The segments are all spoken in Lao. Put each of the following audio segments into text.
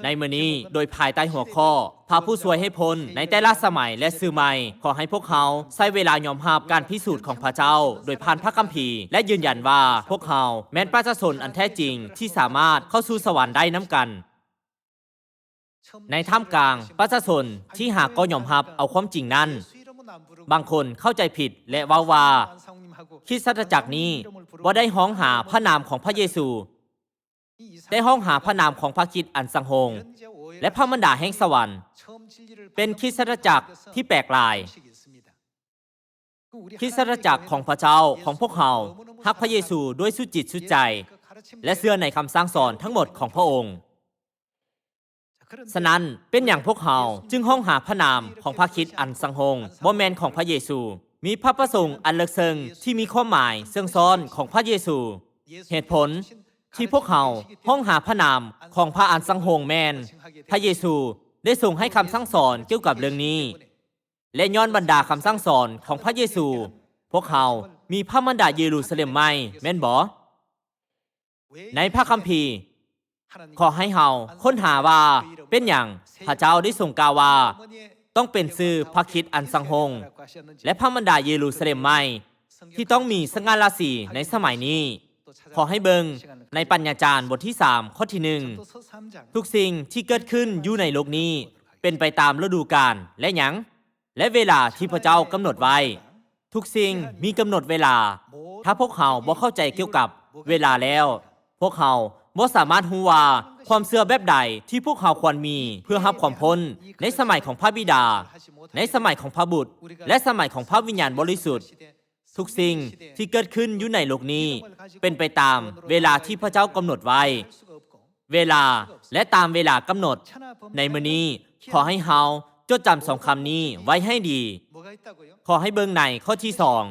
ໃນມື້ນີ້ ໂດຍພາຍໃຕ້ຫົວຂໍ້ ພະຜູ້ຊ່ວຍໃຫ້ພົ້ນໃນແຕ່ລະສະໄໝ ແລະ ຊື່ໃໝ່, ຂໍໃຫ້ພວກເຮົາໃຊ້ເວລາຍອມຮັບການພິສູດຂອງພະເຈົ້າ ໂດຍຜ່ານພະຄຳພີ ແລະ ຢືນຢັນວ່າພວກເຮົາແມ່ນປະຊາຊົນອັນແທ້ຈິງທີ່ສາມາດເຂົ້າສູ່ສະຫວັນໄດ້ນຳກັນ. ໃນທ່າມກາງປະຊາຊົນທີ່ຫາກໍຍອມຮັບເອົາຄວາມຈິງນັ້ນ, ບາງຄົນເຂົ້າໃຈຜິດ ແລະ ເວົ້າວ່າ ຄຣິສຕະຈັກນີ້ບໍ່ໄດ້ຮ້ອງຫາພະນາມຂອງພະເຢຊູ, ແຕ່ຮ້ອງຫາພະນາມຂອງພະຄຣິດອັນສັງໂຮງ ແລະ ພະມານດາແຫ່ງສະຫວັນ. ເປັນຄຣິສຕະຈັກທີ່ແປກຫຼາຍ. ຄຣິສຕະຈັກຂອງພະເຈົ້າຂອງພວກເຮົາຮັກພະເຢຊູດ້ວຍສຸດຈິດສຸດໃຈ ແລະ ເຊື່ອໃນຄຳສັ່ງສອນທັງໝົດຂອງພະອົງ. ສະນັ້ນ, ເປັນຫຍັງພວກເຮົາຈຶ່ງຮ້ອງຫາພະນາມຂອງພະຄຣິດອັນສັງໂຮງ ບໍ່ແມ່ນຂອງພະເຢຊູ? ມີພະປະສົງອັນເລິກເຊິ່ງທີ່ມີຄວາມໝາຍເຊື່ອງຊ້ອນຂອງພະເຢຊູ. ເຫດຜົນທີ່ພວກເຮົາຮ້ອງຫາພະນາມຂອງພະອັນສັງໂຮງແມ່ນ ພະເຢຊູໄດ້ຊົງໃຫ້ຄຳສັ່ງສອນກ່ຽວກັບເລື່ອງນີ້. ແລະ ຍ້ອນບັນດາຄຳສັ່ງສອນຂອງພະເຢຊູ, ພວກເຮົາມີພະມານດາເຢຣູຊາເລັມໃໝ່, ແມ່ນບໍ່? ໃນພະຄຳພີ, ຂໍໃຫ້ເຮົາຄົ້ນຫາວ່າເປັນຫຍັງພະເຈົ້າໄດ້ຊົງກ່າວວ່າ ຕ້ອງເປັນຊື່ພະຄຣິດອັນສັງໂຮງ ແລະ ພະມານດາເຢຣູຊາເລັມໃໝ່ ທີ່ຕ້ອງມີສະຫງ່າລາສີໃນສະໄໝນີ້. ຂໍໃຫ້ເບິ່ງໃນປັນຍາຈານບົດທີສາມ ຂໍ້ທີໜຶ່ງ, ທຸກສິ່ງທີ່ເກີດຂຶ້ນຢູ່ໃນໂລກນີ້ເປັນໄປຕາມລະດູການ ແລະ ຫຍັງ? ແລະ ເວລາທີ່ພະເຈົ້າກຳນົດໄວ້. ທຸກສິ່ງມີກຳນົດເວລາ. ຖ້າພວກເຮົາບໍ່ເຂົ້າໃຈກ່ຽວກັບເວລາແລ້ວ, ພວກເຮົາບໍ່ສາມາດຮູ້ວ່າຄວາມເຊື່ອແບບໃດທີ່ພວກເຮົາຄວນມີເພື່ອຮັບຄວາມພົ້ນໃນສະໄໝຂອງພະບິດາ, ໃນສະໄໝຂອງພະບຸດ ແລະ ສະໄໝຂອງພະວິນຍານບໍລິສຸດ. ທຸກສິ່ງທີ່ເກີດຂຶ້ນຢູ່ໃນໂລກນີ້ເປັນໄປຕາມເວລາທີ່ພະເຈົ້າກຳນົດໄວ້. ເວລາ ແລະ ຕາມເວລາກຳນົດ. ໃນມື້ນີ້, ຂໍໃຫ້ເຮົາຈົດຈຳສອງຄຳນີ້ໄວ້ໃຫ້ດີ. ຂໍໃຫ້ເບິ່ງໃນຂໍ້ທີສອງ,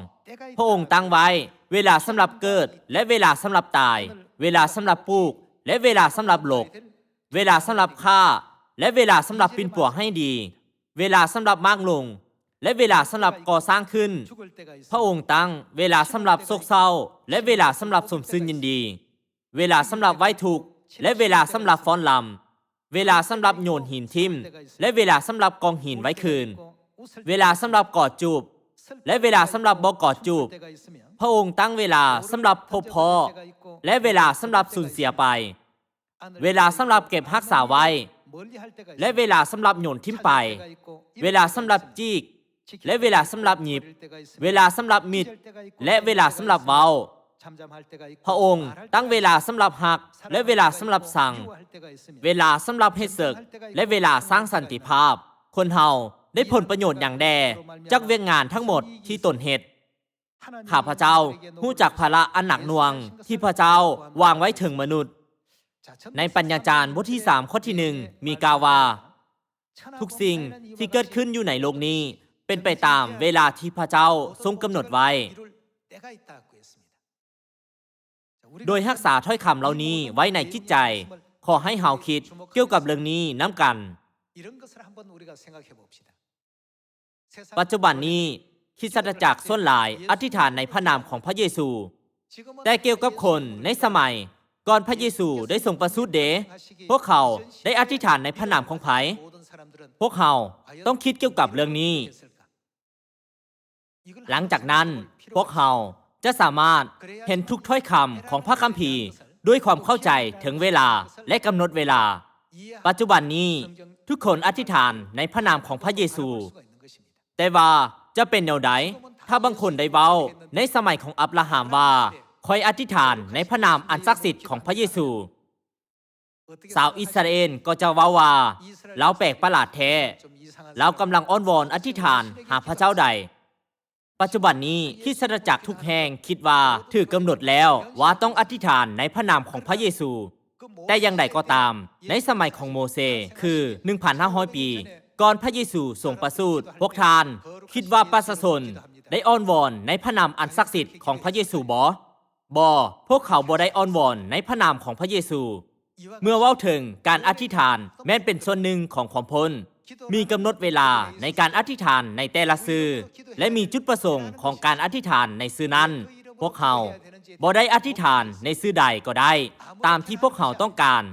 ພະອົງຕັ້ງໄວ້ເວລາສຳລັບເກີດ ແລະ ເວລາສຳລັບຕາຍ, ເວລາສຳລັບປູກ ແລະ ເວລາສຳລັບຫຼົກ, ເວລາສຳລັບຂ້າ ແລະ ເວລາສຳລັບປິ່ນປົວໃຫ້ດີ, ເວລາສຳລັບໝາກລົງ ແລະ ເວລາສຳລັບກໍ່ສ້າງຂຶ້ນ. ພະອົງຕັ້ງເວລາສຳລັບໂສກເສົ້າ ແລະ ເວລາສຳລັບຊົມຊື່ນຍິນດີ, ເວລາສຳລັບໄຫວ້ທຸກ ແລະ ເວລາສຳລັບຟ້ອນລຳ, ເວລາສຳລັບໂຍນຫີນຖິ້ມ ແລະ ເວລາສຳລັບກອງຫີນໄວ້ຄືນ, ເວລາສຳລັບກອດຈູບ ແລະ ເວລາສຳລັບບໍ່ກອດຈູບ. ພະອົງຕັ້ງເວລາສຳລັບພົບພໍ້ ແລະ ເວລາສຳລັບສູນເສຍໄປ, ເວລາສຳລັບເກັບຮັກສາໄວ້ ແລະ ເວລາສຳລັບໂຍນຖິ້ມໄປ, ເວລາສຳລັບຈີກ ແລະ ເວລາສຳລັບຫຍິບ, ເວລາສຳລັບມິດ ແລະ ເວລາສຳລັບເວົ້າ. ພະອົງຕັ້ງເວລາສຳລັບຮັກ ແລະ ເວລາສຳລັບຊັງ, ເວລາສຳລັບເຮັດເສິກ ແລະ ເວລາສ້າງສັນຕິພາບ. ຄົນເຮົາໄດ້ຜົນປະໂຫຍດຫຍັງແດ່ຈາກວຽກງານທັງໝົດທີ່ຕົນເຮັດ? ຂ້າພະເຈົ້າຮູ້ຈັກພາລະອັນໜັກໜ່ວງທີ່ພະເຈົ້າວາງໄວ້ເຖິງມະນຸດ. ໃນປັນຍາຈານບົດທີສາມ ຂໍ້ທີໜຶ່ງ ມີກ່າວວ່າ, ທຸກສິ່ງທີ່ເກີດຂຶ້ນຢູ່ໃນໂລກນີ້ເປັນໄປຕາມເວລາທີ່ພະເຈົ້າຊົງກຳນົດໄວ້. ໂດຍຮັກສາຖ້ອຍຄຳເຫຼົ່ານີ້ໄວ້ໃນຈິດໃຈ, ຂໍໃຫ້ເຮົາຄິດກ່ຽວກັບເລື່ອງນີ້ນຳກັນ. ປັດຈຸບັນນີ້, ຄຣິສຕະຈັກສ່ວນຫຼາຍອະທິຖານໃນພະນາມຂອງພະເຢຊູ. ແຕ່ກ່ຽວກັບຄົນໃນສະໄໝກ່ອນພະເຢຊູໄດ້ຊົງປະສູດເດ? ພວກເຂົາໄດ້ອະທິຖານໃນພະນາມຂອງໃຜ? ພວກເຮົາຕ້ອງຄິດກ່ຽວກັບເລື່ອງນີ້. ຫຼັງຈາກນັ້ນ, ພວກເຮົາຈະສາມາດເຫັນທຸກຖ້ອຍຄຳຂອງພະຄຳພີດ້ວຍຄວາມເຂົ້າໃຈເຖິງເວລາ ແລະ ກຳນົດເວລາ. ປັດຈຸບັນນີ້, ທຸກຄົນອະທິຖານໃນພະນາມຂອງພະເຢຊູ. ແຕ່ວ່າຈະເປັນແນວໃດ ຖ້າບາງຄົນໄດ້ເວົ້າໃນສະໄໝຂອງອັບຣາຮາມວ່າ, ຂ້ອຍອະທິຖານໃນພະນາມອັນສັກສິດຂອງພະເຢຊູ. ຊາວອິດສະຣາເອນກໍຈະເວົ້າວ່າ, ລາວແປກປະຫຼາດແທ້. ລາວກຳລັງອ້ອນວອນອະທິຖານຫາພະເຈົ້າໃດ? ປັດຈຸບັນນີ້, ຄຣິສຕະຈັກທຸກແຫ່ງຄິດວ່າຖືກກຳນົດແລ້ວວ່າຕ້ອງອະທິຖານໃນພະນາມຂອງພະເຢຊູ. ແຕ່ຢ່າງໃດກໍຕາມ, ໃນສະໄໝຂອງໂມເຊ ຄື ໜຶ່ງພັນຫ້າຮ້ອຍປີກ່ອນພະເຢຊູຊົງປະສູດ, ພວກທ່ານຄິດວ່າປະຊາຊົນໄດ້ອ້ອນວອນໃນພະນາມອັນສັກສິດຂອງພະເຢຊູບໍ? ບໍ່, ພວກເຂົາບໍ່ໄດ້ອ້ອນວອນໃນພະນາມຂອງພະເຢຊູ. ເມື່ອເວົ້າເຖິງການອະທິຖານ, ແມ່ນເປັນສ່ວນໜຶ່ງຂອງຄວາມພົ້ນ. ມີກຳນົດເວລາໃນການອະທິຖານໃນແຕ່ລະຊື່ ແລະ ມີຈຸດປະສົງຂອງການອະທິຖານໃນຊື່ນັ້ນ. ພວກເຮົາບໍ່ໄດ້ອະທິຖານໃນຊື່ໃດກໍໄດ້, ຕາມທີ່ພວກເຮົາຕ້ອງການ.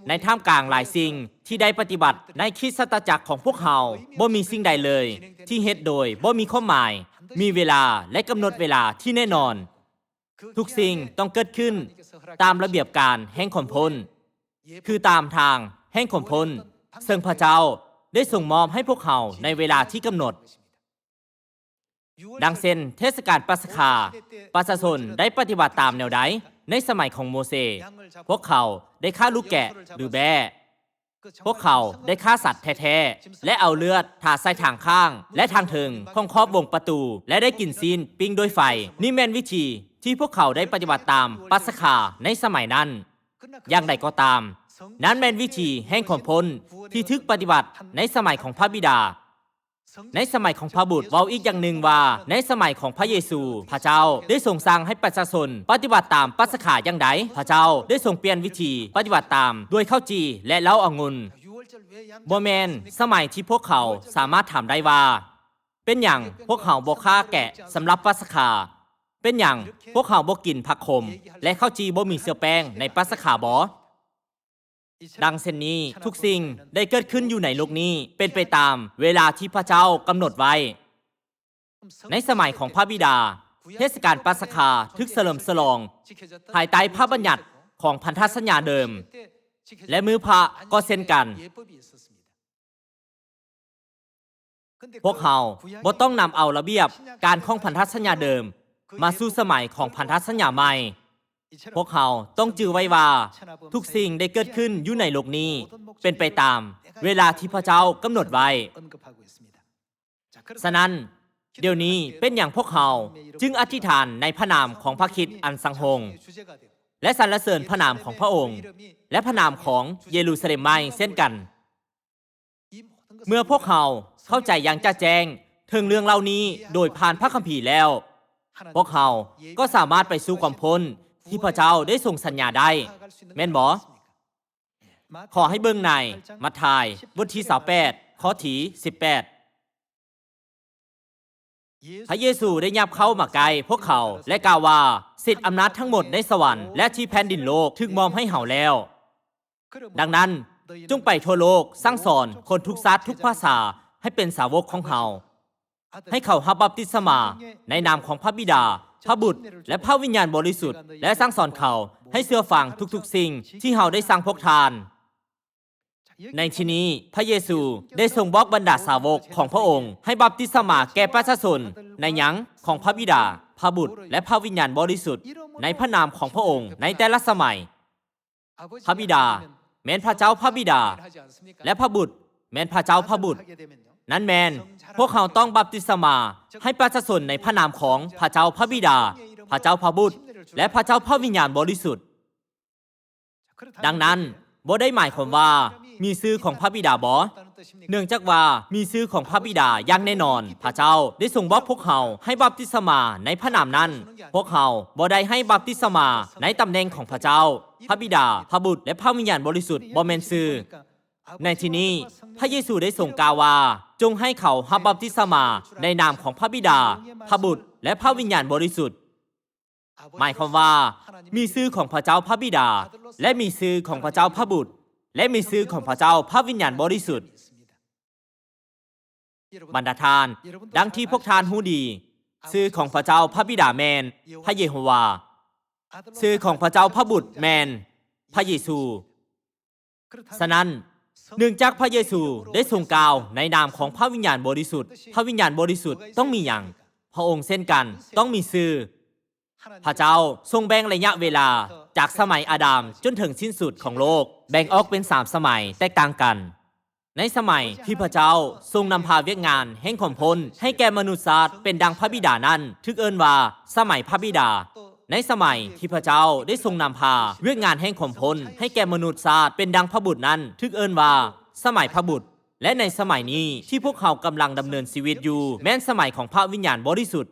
ໃນທ່າມກາງຫຼາຍສິ່ງທີ່ໄດ້ປະຕິບັດໃນຄຣິສຕະຈັກຂອງພວກເຮົາ, ບໍ່ມີສິ່ງໃດເລີຍທີ່ເຮັດໂດຍບໍ່ມີຄວາມໝາຍ, ມີເວລາ ແລະ ກຳນົດເວລາທີ່ແນ່ນອນ. ທຸກສິ່ງຕ້ອງເກີດຂຶ້ນຕາມລະບຽບການແຫ່ງຄວາມພົ້ນ, ຄືຕາມທາງແຫ່ງຄວາມພົ້ນ ເຊິ່ງພະເຈົ້າໄດ້ຊົງມອບໃຫ້ພວກເຮົາໃນເວລາທີ່ກຳນົດ. ດັ່ງເຊັ່ນ ເທດສະການປັດສະຄາ, ປະຊາຊົນໄດ້ປະຕິບັດຕາມແນວໃດໃນສະໄໝຂອງໂມເຊ? ພວກເຂົາໄດ້ຂ້າລູກແກະ ຫຼື ແບ້. ພວກເຂົາໄດ້ຂ້າສັດແທ້ໆ ແລະ ເອົາເລືອດທາໃສ່ທາງຂ້າງ ແລະ ທາງເທິງຂອງຂອບວົງປະຕູ ແລະ ໄດ້ກິນຊີ້ນປີ້ງດ້ວຍໄຟ. ນີ້ແມ່ນວິທີທີ່ພວກເຂົາໄດ້ປະຕິບັດຕາມປັດສະຄາໃນສະໄໝນັ້ນ. ຢ່າງໃດກໍຕາມ, ນັ້ນແມ່ນວິທີແຫ່ງຄວາມພົ້ນທີ່ຖືກປະຕິບັດໃນສະໄໝຂອງພະບິດາ. ໃນສະໄໝຂອງພະບຸດ, ເວົ້າອີກຢ່າງໜຶ່ງວ່າ ໃນສະໄໝຂອງພະເຢຊູ, ພະເຈົ້າໄດ້ຊົງສັ່ງໃຫ້ປະຊາຊົນປະຕິບັດຕາມປັດສະຄາຢ່າງໃດ? ພະເຈົ້າໄດ້ຊົງປ່ຽນວິທີປະຕິບັດຕາມດ້ວຍເຂົ້າຈີ່ ແລະ ເຫຼົ້າອະງຸ່ນ. ບໍ່ແມ່ນສະໄໝທີ່ພວກເຂົາສາມາດຖາມໄດ້ວ່າ, ເປັນຫຍັງພວກເຮົາບໍ່ຂ້າແກະສຳລັບປັດສະຄາ? ເປັນຫຍັງພວກເຮົາບໍ່ກິນຜັກຂົມ ແລະ ເຂົ້າຈີ່ບໍ່ມີເຊື້ອແປ້ງໃນປັດສະຄາບໍ? ດັ່ງເຊັ່ນນີ້, ທຸກສິ່ງໄດ້ເກີດຂຶ້ນຢູ່ໃນໂລກນີ້ເປັນໄປຕາມເວລາທີ່ພະເຈົ້າກຳນົດໄວ້. ໃນສະໄໝຂອງພະບິດາ, ເທດສະການປັດສະຄາຖືກສະເຫຼີມສະຫຼອງພາຍໃຕ້ພະບັນຍັດຂອງພັນທະສັນຍາເດີມ ແລະ ມື້ພະກໍເຊັ່ນກັນ. ພວກເຮົາບໍ່ຕ້ອງນຳເອົາລະບຽບການຂອງພັນທະສັນຍາເດີມມາສູ່ສະໄໝຂອງພັນທະສັນຍາໃໝ່. ພວກເຮົາຕ້ອງຈື່ໄວ້ວ່າ ທຸກສິ່ງໄດ້ເກີດຂຶ້ນຢູ່ໃນໂລກນີ້ເປັນໄປຕາມເວລາທີ່ພະເຈົ້າກຳນົດໄວ້. ສະນັ້ນ, ດຽວນີ້ເປັນຫຍັງພວກເຮົາຈຶ່ງອະທິຖານໃນພະນາມຂອງພະຄຣິດອັນສັງຫົງ ແລະ ສັນລະເສີນພະນາມຂອງພະອົງ ແລະ ພະນາມຂອງເຢຣູຊາເລັມໃໝ່ເຊັ່ນກັນ? ເມື່ອພວກເຮົາເຂົ້າໃຈຢ່າງຈະແຈ້ງເຖິງເລື່ອງເຫຼົ່ານີ້ໂດຍຜ່ານພະຄຳພີແລ້ວ, ພວກເຮົາກໍສາມາດໄປສູ່ຄວາມພົ້ນທີ່ພະເຈົ້າໄດ້ຊົງສັນຍາໄດ້, ແມ່ນບໍ່? ຂໍໃຫ້ເບິ່ງໃນມັດທາຍ ບົດທີຊາວແປດ ຂໍ້ທີສິບແປດ. ພະເຢຊູໄດ້ຫຍັບເຂົ້າມາໃກ້ພວກເຂົາ ແລະ ກ່າວວ່າ, ສິດອຳນາດທັງໝົດໃນສະຫວັນ ແລະ ທີ່ແຜ່ນດິນໂລກຖືກມອບໃຫ້ເຮົາແລ້ວ. ດັ່ງນັ້ນ, ຈົ່ງໄປທົ່ວໂລກ, ສັ່ງສອນຄົນທຸກຊາດທຸກພາສາໃຫ້ເປັນສາວົກຂອງເຮົາ. ໃຫ້ເຂົາຮັບບັບຕິສະມາໃນນາມຂອງພະບິດາ, ພະບຸດ ແລະ ພະວິນຍານບໍລິສຸດ ແລະ ສັ່ງສອນເຂົາໃຫ້ເຊື່ອຟັງທຸກໆສິ່ງທີ່ເຮົາໄດ້ສັ່ງພວກທ່ານ. ໃນທີ່ນີ້, ພະເຢຊູໄດ້ຊົງບອກບັນດາສາວົກຂອງພະອົງໃຫ້ບັບຕິສະມາແກ່ປະຊາຊົນໃນຫຍັງຂອງພະບິດາ, ພະບຸດ ແລະ ພະວິນຍານບໍລິສຸດ ໃນພະນາມຂອງພະອົງໃນແຕ່ລະສະໄໝ. ພະບິດາແມ່ນພະເຈົ້າພະບິດາ ແລະ ພະບຸດແມ່ນພະເຈົ້າພະບຸດ. ນັ້ນແມ່ນ, ພວກເຮົາຕ້ອງບັບຕິສະມາໃຫ້ປະຊາຊົນໃນພະນາມຂອງພະເຈົ້າພະບິດາ, ພະເຈົ້າພະບຸດ ແລະ ພະເຈົ້າພະວິນຍານບໍລິສຸດ. ດັ່ງນັ້ນ, ບໍ່ໄດ້ໝາຍຄວາມວ່າມີຊື່ຂອງພະບິດາບໍ? ເນື່ອງຈາກວ່າມີຊື່ຂອງພະບິດາຢ່າງແນ່ນອນ, ພະເຈົ້າໄດ້ຊົງບອກພວກເຮົາໃຫ້ບັບຕິສະມາໃນພະນາມນັ້ນ. ພວກເຮົາບໍ່ໄດ້ໃຫ້ບັບຕິສະມາໃນຕຳແໜ່ງຂອງພະເຈົ້າ, ພະບິດາ, ພະບຸດ ແລະ ພະວິນຍານບໍລິສຸດ, ບໍ່ແມ່ນຊື່. ໃນທີ່ນີ້, ພະເຢຊູໄດ້ຊົງກ່າວວ່າ, ຈົ່ງໃຫ້ເຂົາຮັບບັບຕິສະມາໃນນາມຂອງພະບິດາ, ພະບຸດ ແລະ ພະວິນຍານບໍລິສຸດ. ໝາຍຄວາມວ່າ, ມີຊື່ຂອງພະເຈົ້າພະບິດາ ແລະ ມີຊື່ຂອງພະເຈົ້າພະບຸດ ແລະ ມີຊື່ຂອງພະເຈົ້າພະວິນຍານບໍລິສຸດ. ບັນດາທ່ານ, ດັ່ງທີ່ພວກທ່ານຮູ້ດີ, ຊື່ຂອງພະເຈົ້າພະບິດາແມ່ນພະເຢໂຮວາ, ຊື່ຂອງພະເຈົ້າພະບຸດແມ່ນພະເຢຊູ. ສະນັ້ນ, ເນື່ອງຈາກພະເຢຊູໄດ້ຊົງກ່າວໃນນາມຂອງພະວິນຍານບໍລິສຸດ, ພະວິນຍານບໍລິສຸດຕ້ອງມີຫຍັງ? ພະອົງເຊັ່ນກັນຕ້ອງມີຊື່. ພະເຈົ້າຊົງແບ່ງໄລຍະເວລາຈາກສະໄໝອາດາມຈົນເຖິງສິ້ນສຸດຂອງໂລກ, ແບ່ງອອກເປັນສາມສະໄໝແຕກຕ່າງກັນ. ໃນສະໄໝທີ່ພະເຈົ້າຊົງນຳພາວຽກງານແຫ່ງຄວາມພົ້ນໃຫ້ແກ່ມະນຸດຊາດເປັນດັ່ງພະບິດານັ້ນ ຖືກເອີ້ນວ່າສະໄໝພະບິດາ. ໃນສະໄໝທີ່ພະເຈົ້າໄດ້ຊົງນຳພາວຽກງານແຫ່ງຄວາມພົ້ນໃຫ້ແກ່ມະນຸດຊາດເປັນດັ່ງພະບຸດນັ້ນ ຖືກເອີ້ນວ່າສະໄໝພະບຸດ. ແລະ ໃນສະໄໝນີ້ທີ່ພວກເຮົາກຳລັງດຳເນີນຊີວິດຢູ່ ແມ່ນສະໄໝຂອງພະວິນຍານບໍລິສຸດ.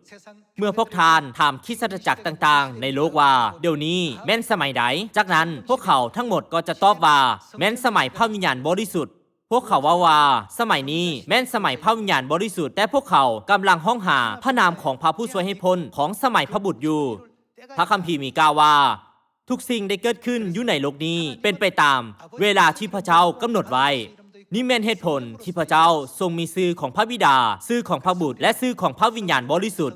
ເມື່ອພວກທ່ານຖາມຄຣິສຕະຈັກຕ່າງໆໃນໂລກວ່າ ດຽວນີ້ແມ່ນສະໄໝໃດ? ຈາກນັ້ນພວກເຂົາທັງໝົດກໍຈະຕອບວ່າ ແມ່ນສະໄໝພະວິນຍານບໍລິສຸດ. ພວກເຂົາເວົ້າວ່າ ສະໄໝນີ້ແມ່ນສະໄໝພະວິນຍານບໍລິສຸດ, ແຕ່ພວກເຂົາກຳລັງຮ້ອງຫາພະນາມຂອງພະຜູ້ຊ່ວຍໃຫ້ພົ້ນຂອງສະໄໝພະບຸດຢູ່. ພະຄຳພີມີກ່າວວ່າ ທຸກສິ່ງໄດ້ເກີດຂຶ້ນຢູ່ໃນໂລກນີ້ເປັນໄປຕາມເວລາທີ່ພະເຈົ້າກຳນົດໄວ້. ນີ້ແມ່ນເຫດຜົນທີ່ພະເຈົ້າຊົງມີຊື່ຂອງພະບິດາ, ຊື່ຂອງພະບຸດ ແລະ ຊື່ຂອງພະວິນຍານບໍລິສຸດ.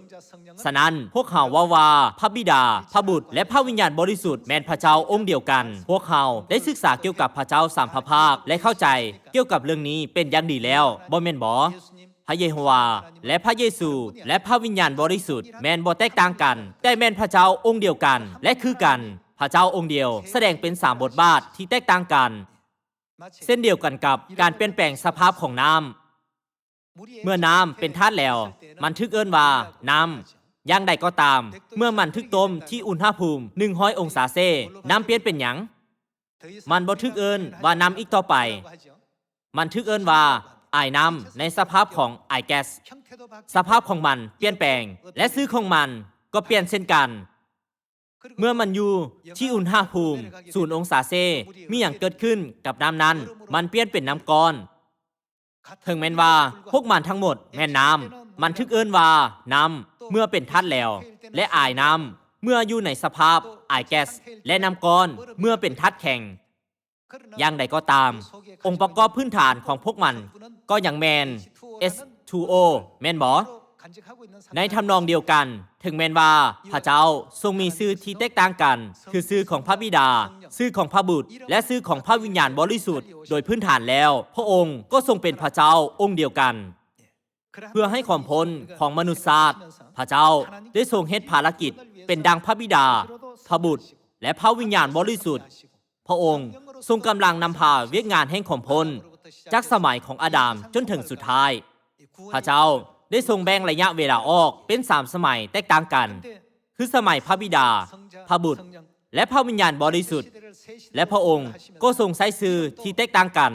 ສະນັ້ນ, ພວກເຮົາເວົ້າວ່າພະບິດາ, ພະບຸດ ແລະ ພະວິນຍານບໍລິສຸດແມ່ນພະເຈົ້າອົງດຽວກັນ. ພວກເຮົາໄດ້ສຶກສາກ່ຽວກັບພະເຈົ້າສາມພະພາກ ແລະ ເຂົ້າໃຈກ່ຽວກັບເລື່ອງນີ້ເປັນຢ່າງດີແລ້ວ, ບໍ່ແມ່ນບໍ? ພະເຢໂຮວາ ແລະ ພະເຢຊູ ແລະ ພະວິນຍານບໍລິສຸດແມ່ນບໍ່ແຕກຕ່າງກັນ, ແຕ່ແມ່ນພະເຈົ້າອົງດຽວກັນ ແລະ ຄືກັນ. ພະເຈົ້າອົງດຽວສະແດງເປັນສາມບົດບາດທີ່ແຕກຕ່າງກັນ, ເຊັ່ນດຽວກັນກັບການປ່ຽນແປງສະພາບຂອງນ້ຳ. ເມື່ອນ້ຳເປັນທາດແລ້ວ, ມັນຖືກເອີ້ນວ່ານ້ຳ. ຢ່າງໃດກໍຕາມ, ເມື່ອມັນຖືກຕົ້ມທີ່ອຸນຫະພູມໜຶ່ງຮ້ອຍອົງສາເຊ, ນ້ຳປ່ຽນເປັນຫຍັງ? ມັນບໍ່ຖືກເອີ້ນວ່ານ້ຳອີກຕໍ່ໄປ. ມັນຖືກເອີ້ນວ່າອາຍນ້ຳໃນສະພາບຂອງອາຍແກັສ. ສະພາບຂອງມັນປ່ຽນແປງ ແລະ ຊື່ຂອງມັນກໍປ່ຽນເຊັ່ນກັນ. ເມື່ອມັນຢູ່ທີ່ອຸນຫະພູມສູນອົງສາເຊ, ມີຫຍັງເກີດຂຶ້ນກັບນ້ຳນັ້ນ? ມັນປ່ຽນເປັນນ້ຳກ້ອນ. ເຖິງແມ່ນວ່າພວກມັນທັງໝົດແມ່ນນ້ຳ, ມັນຖືກເອີ້ນວ່ານ້ຳເມື່ອເປັນທາດແຫຼວ ແລະ ອາຍນ້ຳເມື່ອຢູ່ໃນສະພາບອາຍແກັສ ແລະ ນ້ຳກ້ອນເມື່ອເປັນທາດແຂງ. ຢ່າງໃດກໍຕາມ, ອົງປະກອບພື້ນຖານຂອງພວກມັນກໍຍັງແມ່ນ ເອັດທູໂອ ແມ່ນບໍ່? ໃນທຳນອງດຽວກັນ, ເຖິງແມ່ນວ່າພະເຈົ້າຊົງມີຊື່ທີ່ແຕກຕ່າງກັນ, ຄືຊື່ຂອງພະບິດາ, ຊື່ຂອງພະບຸດ ແລະ ຊື່ຂອງພະວິນຍານບໍລິສຸດ, ໂດຍພື້ນຖານແລ້ວ, ພະອົງກໍຊົງເປັນພະເຈົ້າອົງດຽວກັນ. ເພື່ອໃຫ້ຄວາມພົ້ນຂອງມະນຸດຊາດ, ພະເຈົ້າໄດ້ຊົງເຮັດພາລະກິດເປັນດັ່ງພະບິດາ, ພະບຸດ ແລະ ພະວິນຍານບໍລິສຸດ. ພະອົງຊົງກຳລັງນຳພາວຽກງານແຫ່ງຄວາມພົ້ນຈາກສະໄໝຂອງອາດາມຈົນເຖິງສຸດທ້າຍ. ພະເຈົ້າໄດ້ຊົງແບ່ງໄລຍະເວລາອອກເປັນສາມສະໄໝແຕກຕ່າງກັນ, ຄືສະໄໝພະບິດາ, ພະບຸດ ແລະ ພະວິນຍານບໍລິສຸດ, ແລະ ພະອົງກໍຊົງໃຊ້ຊື່ທີ່ແຕກຕ່າງກັນ.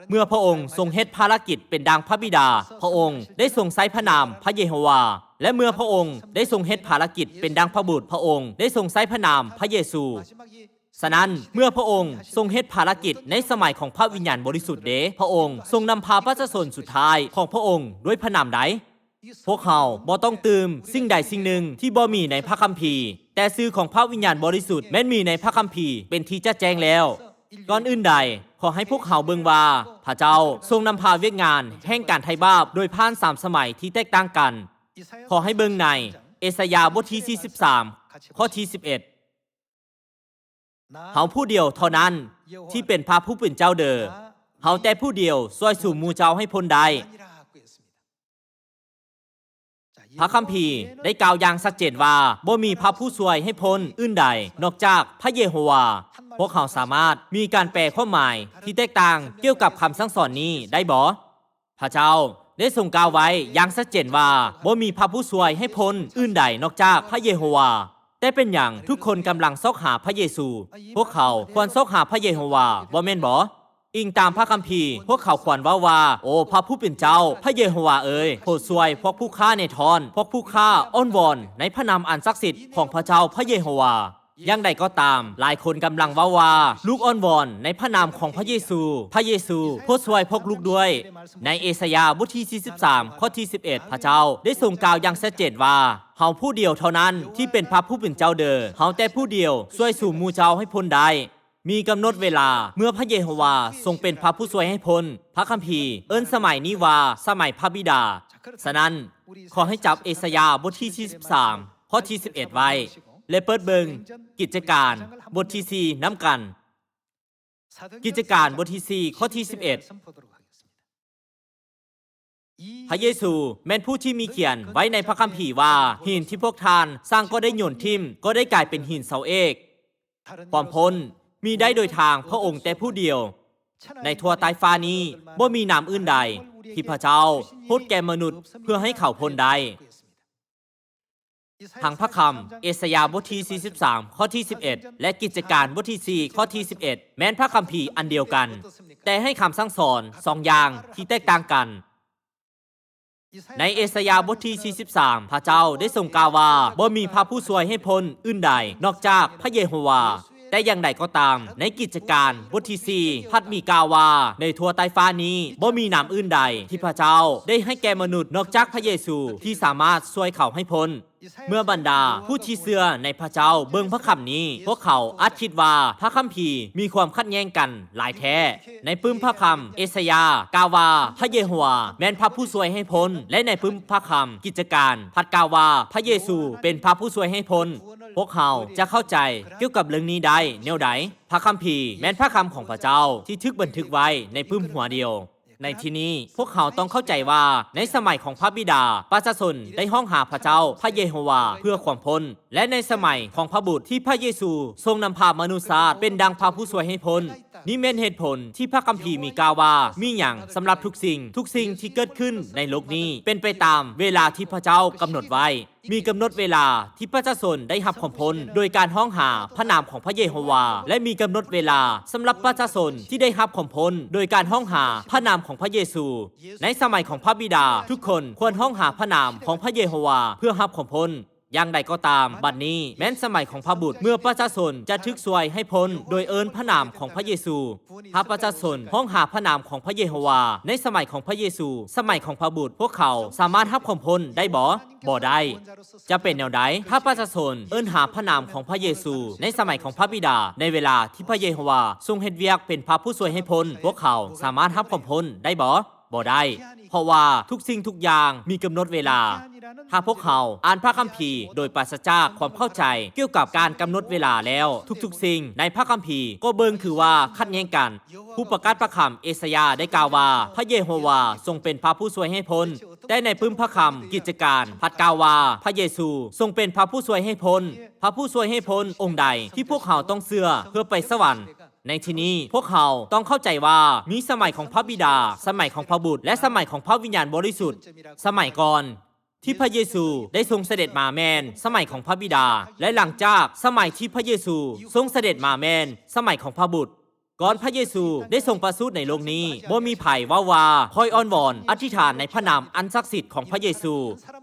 ເມື່ອພະອົງຊົງເຮັດພາລະກິດເປັນດັ່ງພະບິດາ, ພະອົງໄດ້ຊົງໃຊ້ພະນາມພະເຢໂຮວາ, ແລະ ເມື່ອພະອົງໄດ້ຊົງເຮັດພາລະກິດເປັນດັ່ງພະບຸດ, ພະອົງໄດ້ຊົງໃຊ້ພະນາມພະເຢຊູ. ສະນັ້ນ, ເມື່ອພະອົງຊົງເຮັດພາລະກິດໃນສະໄໝຂອງພະວິນຍານບໍລິສຸດເດ, ພະອົງຊົງນຳພາປະຊາຊົນສຸດທ້າຍຂອງພະອົງດ້ວຍພະນາມໃດ? ພວກເຮົາບໍ່ຕ້ອງຕື່ມສິ່ງໃດສິ່ງໜຶ່ງທີ່ບໍ່ມີໃນພະຄຳພີ, ແຕ່ຊື່ຂອງພະວິນຍານບໍລິສຸດແມ່ນມີໃນພະຄຳພີເປັນທີ່ຈະແຈ້ງແລ້ວ. ກ່ອນອື່ນໃດ, ຂໍໃຫ້ພວກເຮົາເບິ່ງວ່າພະເຈົ້າຊົງນຳພາວຽກງານແຫ່ງການໄຖ່ບາບໂດຍຜ່ານສາມສະໄໝທີ່ແຕກຕ່າງກັນ. ຂໍໃຫ້ເບິ່ງໃນເອສາຍາບົດທີສີ່ສິບສາມ ຂໍ້ທີສິບເອັດ. ເຮົາຜູ້ດຽວເທົ່ານັ້ນທີ່ເປັນພະຜູ້ເປັນເຈົ້າເດີ, ເຮົາແຕ່ຜູ້ດຽວຊ່ວຍຊຸມໝູ່ເຈົ້າໃຫ້ພົ້ນໄດ້. ພະຄຳພີໄດ້ກ່າວຢ່າງຊັດເຈນວ່າ ບໍ່ມີພະຜູ້ຊ່ວຍໃຫ້ພົ້ນອື່ນໃດນອກຈາກພະເຢໂຮວາ. ພວກເຮົາສາມາດມີການແປຄວາມໝາຍທີ່ແຕກຕ່າງກ່ຽວກັບຄຳສັ່ງສອນນີ້ໄດ້ບໍ່? ພະເຈົ້າໄດ້ຊົງກ່າວໄວ້ຢ່າງຊັດເຈນວ່າ ບໍ່ມີພະຜູ້ຊ່ວຍໃຫ້ພົ້ນອື່ນໃດນອກຈາກພະເຢໂຮວາ. ແຕ່ເປັນຫຍັງທຸກຄົນກຳລັງຊອກຫາພະເຢຊູ? ພວກເຂົາຄວນຊອກຫາພະເຢໂຮວາ, ບໍ່ແມ່ນບໍ? ອີງຕາມພະຄຳພີ, ພວກເຂົາຄວນເວົ້າວ່າ, ໂອ ພະຜູ້ເປັນເຈົ້າ, ພະເຢໂຮວາເອີຍ, ໂປດຊ່ວຍພວກຜູ້ຂ້າແນ່ທອນ, ພວກຜູ້ຂ້າອ້ອນວອນໃນພະນາມອັນສັກສິດຂອງພະເຈົ້າພະເຢໂຮວາ. ຢ່າງໃດກໍຕາມ, ຫຼາຍຄົນກຳລັງເວົ້າວ່າ ລູກອ້ອນວອນໃນພະນາມຂອງພະເຢຊູ, ພະເຢຊູ, ໂປດຊ່ວຍພວກລູກດ້ວຍ. ໃນເອສາຍາບົດທີສີ່ສິບສາມ ຂໍ້ທີສິບເອັດ, ພະເຈົ້າໄດ້ຊົງກ່າວຢ່າງຊັດເຈນວ່າ, ເຮົາຜູ້ດຽວເທົ່ານັ້ນທີ່ເປັນພະຜູ້ເປັນເຈົ້າເດີ, ເຮົາແຕ່ຜູ້ດຽວຊ່ວຍຊຸມໝູ່ເຈົ້າໃຫ້ພົ້ນໄດ້. ມີກຳນົດເວລາເມື່ອພະເຢໂຮວາຊົງເປັນພະຜູ້ຊ່ວຍໃຫ້ພົ້ນ. ພະຄຳພີເອີ້ນສະໄໝນີ້ວ່າສະໄໝພະບິດາ. ສະນັ້ນ, ຂໍໃຫ້ຈັບເອສາຍາບົດທີສີ່ສິບສາມ ຂໍ້ທີສິບເອັດໄວ້ ແລະ ເປີດເບິ່ງກິດຈະການບົດທີສີ່ນຳກັນ. ກິດຈະການບົດທີສີ່ ຂໍ້ທີສິບເອັດ. ພະເຢຊູແມ່ນຜູ້ທີ່ມີຂຽນໄວ້ໃນພະຄຳພີວ່າ, ຫີນທີ່ພວກທ່ານສ້າງກໍໄດ້ໂຍນຖິ້ມ ກໍໄດ້ກາຍເປັນຫີນເສົາເອກ. ຄວາມພົ້ນມີໄດ້ໂດຍທາງພະອົງແຕ່ຜູ້ດຽວ. ໃນທົ່ວໃຕ້ຟ້ານີ້ບໍ່ມີນາມອື່ນໃດທີ່ພະເຈົ້າຫົດແກ່ມະນຸດເພື່ອໃຫ້ເຂົາພົ້ນໄດ້. ທັງພະຄຳເອສາຍາບົດທີສີ່ສິບສາມ ຂໍ້ທີສິບເອັດ ແລະ ກິດຈະການບົດທີສີ່ ຂໍ້ທີສິບເອັດ ແມ່ນພະຄຳພີອັນດຽວກັນ, ແຕ່ໃຫ້ຄຳສັ່ງສອນສອງຢ່າງທີ່ແຕກຕ່າງກັນ. ໃນເອສາຍາບົດທີສີ່ສິບສາມ ພະເຈົ້າໄດ້ຊົງກ່າວວ່າ ບໍ່ມີພະຜູ້ຊ່ວຍໃຫ້ພົ້ນອື່ນໃດນອກຈາກພະເຢໂຮວາ. ແຕ່ຢ່າງໃດກໍຕາມ, ໃນກິດຈະການບົດທີສີ່ ພັດມີກ່າວວ່າ ໃນທົ່ວໃຕ້ຟ້ານີ້ບໍ່ມີນາມອື່ນໃດທີ່ພະເຈົ້າໄດ້ໃຫ້ແກ່ມະນຸດນອກຈາກພະເຢຊູທີ່ສາມາດຊ່ວຍເຂົາໃຫ້ພົ້ນ. ເມື່ອບັນດາຜູ້ທີ່ເຊື່ອໃນພະເຈົ້າເບິ່ງພະຄຳນີ້, ພວກເຂົາອາດຄິດວ່າພະຄຳພີມີຄວາມຂັດແຍ່ງກັນຫຼາຍແທ້. ໃນປຶ້ມພະຄຳ, ເອສາຍາກ່າວວ່າ ພະເຢໂຮວາແມ່ນພະຜູ້ຊ່ວຍໃຫ້ພົ້ນ, ແລະ ໃນປຶ້ມພະຄຳ, ກິດຈະການ ພັດກ່າວວ່າ ພະເຢຊູເປັນພະຜູ້ຊ່ວຍໃຫ້ພົ້ນ. ພວກເຮົາຈະເຂົ້າໃຈກ່ຽວກັບເລື່ອງນີ້ໄດ້ແນວໃດ? ພະຄຳພີແມ່ນພະຄຳຂອງພະເຈົ້າທີ່ຖືກບັນທຶກໄວ້ໃນປຶ້ມຫົວດຽວ. ໃນທີ່ນີ້, ພວກເຮົາຕ້ອງເຂົ້າໃຈວ່າ ໃນສະໄໝຂອງພະບິດາ, ປະຊາຊົນໄດ້ຮ້ອງຫາພະເຈົ້າ, ພະເຢໂຮວາ ເພື່ອຄວາມພົ້ນ, ແລະ ໃນສະໄໝຂອງພະບຸດທີ່ພະເຢຊູຊົງນຳພາມະນຸດຊາດເປັນດັ່ງພະຜູ້ຊ່ວຍໃຫ້ພົ້ນ. ນີ້ແມ່ນເຫດຜົນທີ່ພະຄຳພີມີກ່າວວ່າ ມີຫຍັງສຳລັບທຸກສິ່ງ, ທຸກສິ່ງທີ່ເກີດຂຶ້ນໃນໂລກນີ້ເປັນໄປຕາມເວລາທີ່ພະເຈົ້າກຳນົດໄວ້. ມີກຳນົດເວລາທີ່ປະຊາຊົນໄດ້ຮັບຄວາມພົ້ນໂດຍການຮ້ອງຫາພະນາມຂອງພະເຢໂຮວາ ແລະ ມີກຳນົດເວລາສຳລັບປະຊາຊົນທີ່ໄດ້ຮັບຄວາມພົ້ນໂດຍການຮ້ອງຫາພະນາມຂອງພະເຢຊູ. ໃນສະໄໝຂອງພະບິດາ, ທຸກຄົນຄວນຮ້ອງຫາພະນາມຂອງພະເຢໂຮວາເພື່ອຮັບຄວາມພົ້ນ. ຢ່າງໃດກໍຕາມ, ບັດນີ້ແມ່ນສະໄໝຂອງພະບຸດ ເມື່ອປະຊາຊົນຈະຖືກຊ່ວຍໃຫ້ພົ້ນໂດຍເອີ້ນພະນາມຂອງພະເຢຊູ. ຖ້າປະຊາຊົນຮ້ອງຫາພະນາມຂອງພະເຢໂຮວາໃນສະໄໝຂອງພະເຢຊູ, ສະໄໝຂອງພະບຸດ, ພວກເຂົາສາມາດຮັບຄວາມພົ້ນໄດ້ບໍ່? ບໍ່ໄດ້. ຈະເປັນແນວໃດ ຖ້າປະຊາຊົນເອີ້ນຫາພະນາມຂອງພະເຢຊູໃນສະໄໝຂອງພະບິດາໃນເວລາທີ່ພະເຢໂຮວາຊົງເຮັດວຽກເປັນພະຜູ້ຊ່ວຍໃຫ້ພົ້ນ? ພວກເຂົາສາມາດຮັບຄວາມພົ້ນໄດ້ບໍ່? ບໍ່ໄດ້, ເພາະວ່າທຸກສິ່ງທຸກຢ່າງມີກຳນົດເວລາ. ຖ້າພວກເຮົາອ່ານພະຄຳພີໂດຍປາສະຈາກຄວາມເຂົ້າໃຈກ່ຽວກັບການກຳນົດເວລາແລ້ວ, ທຸກໆສິ່ງໃນພະຄຳພີກໍເບິ່ງຄືວ່າຂັດແຍ່ງກັນ. ຜູ້ປະກາດພະຄຳເອສາຍາໄດ້ກ່າວວ່າ ພະເຢໂຮວາຊົງເປັນພະຜູ້ຊ່ວຍໃຫ້ພົ້ນ, ແຕ່ໃນປຶ້ມພະຄຳ, ກິດຈະການ ພັດກ່າວວ່າ ພະເຢຊູຊົງເປັນພະຜູ້ຊ່ວຍໃຫ້ພົ້ນ. ພະຜູ້ຊ່ວຍໃຫ້ພົ້ນອົງໃດທີ່ພວກເຮົາຕ້ອງເຊື່ອເພື່ອໄປສະຫວັນ? ໃນທີ່ນີ້, ພວກເຮົາຕ້ອງເຂົ້າໃຈວ່າມີສະໄໝຂອງພະບິດາ, ສະໄໝຂອງພະບຸດ ແລະ ສະໄໝຂອງພະວິນຍານບໍລິສຸດ. ສະໄໝກ່ອນທີ່ພະເຢຊູໄດ້ຊົງສະເດັດມາແມ່ນສະໄໝຂອງພະບິດາ, ແລະ ຫຼັງຈາກສະໄໝທີ່ພະເຢຊູຊົງສະເດັດມາແມ່ນສະໄໝຂອງພະບຸດ. ກ່ອນພະເຢຊູໄດ້ຊົງປະສູດໃນໂລກນີ້, ບໍ່ມີໃຜເວົ້າວ່າ ຂ້ອຍອ້ອນວອນອະທິຖານໃນພະນາມອັນສັກສິດຂອງພະເຢຊູ.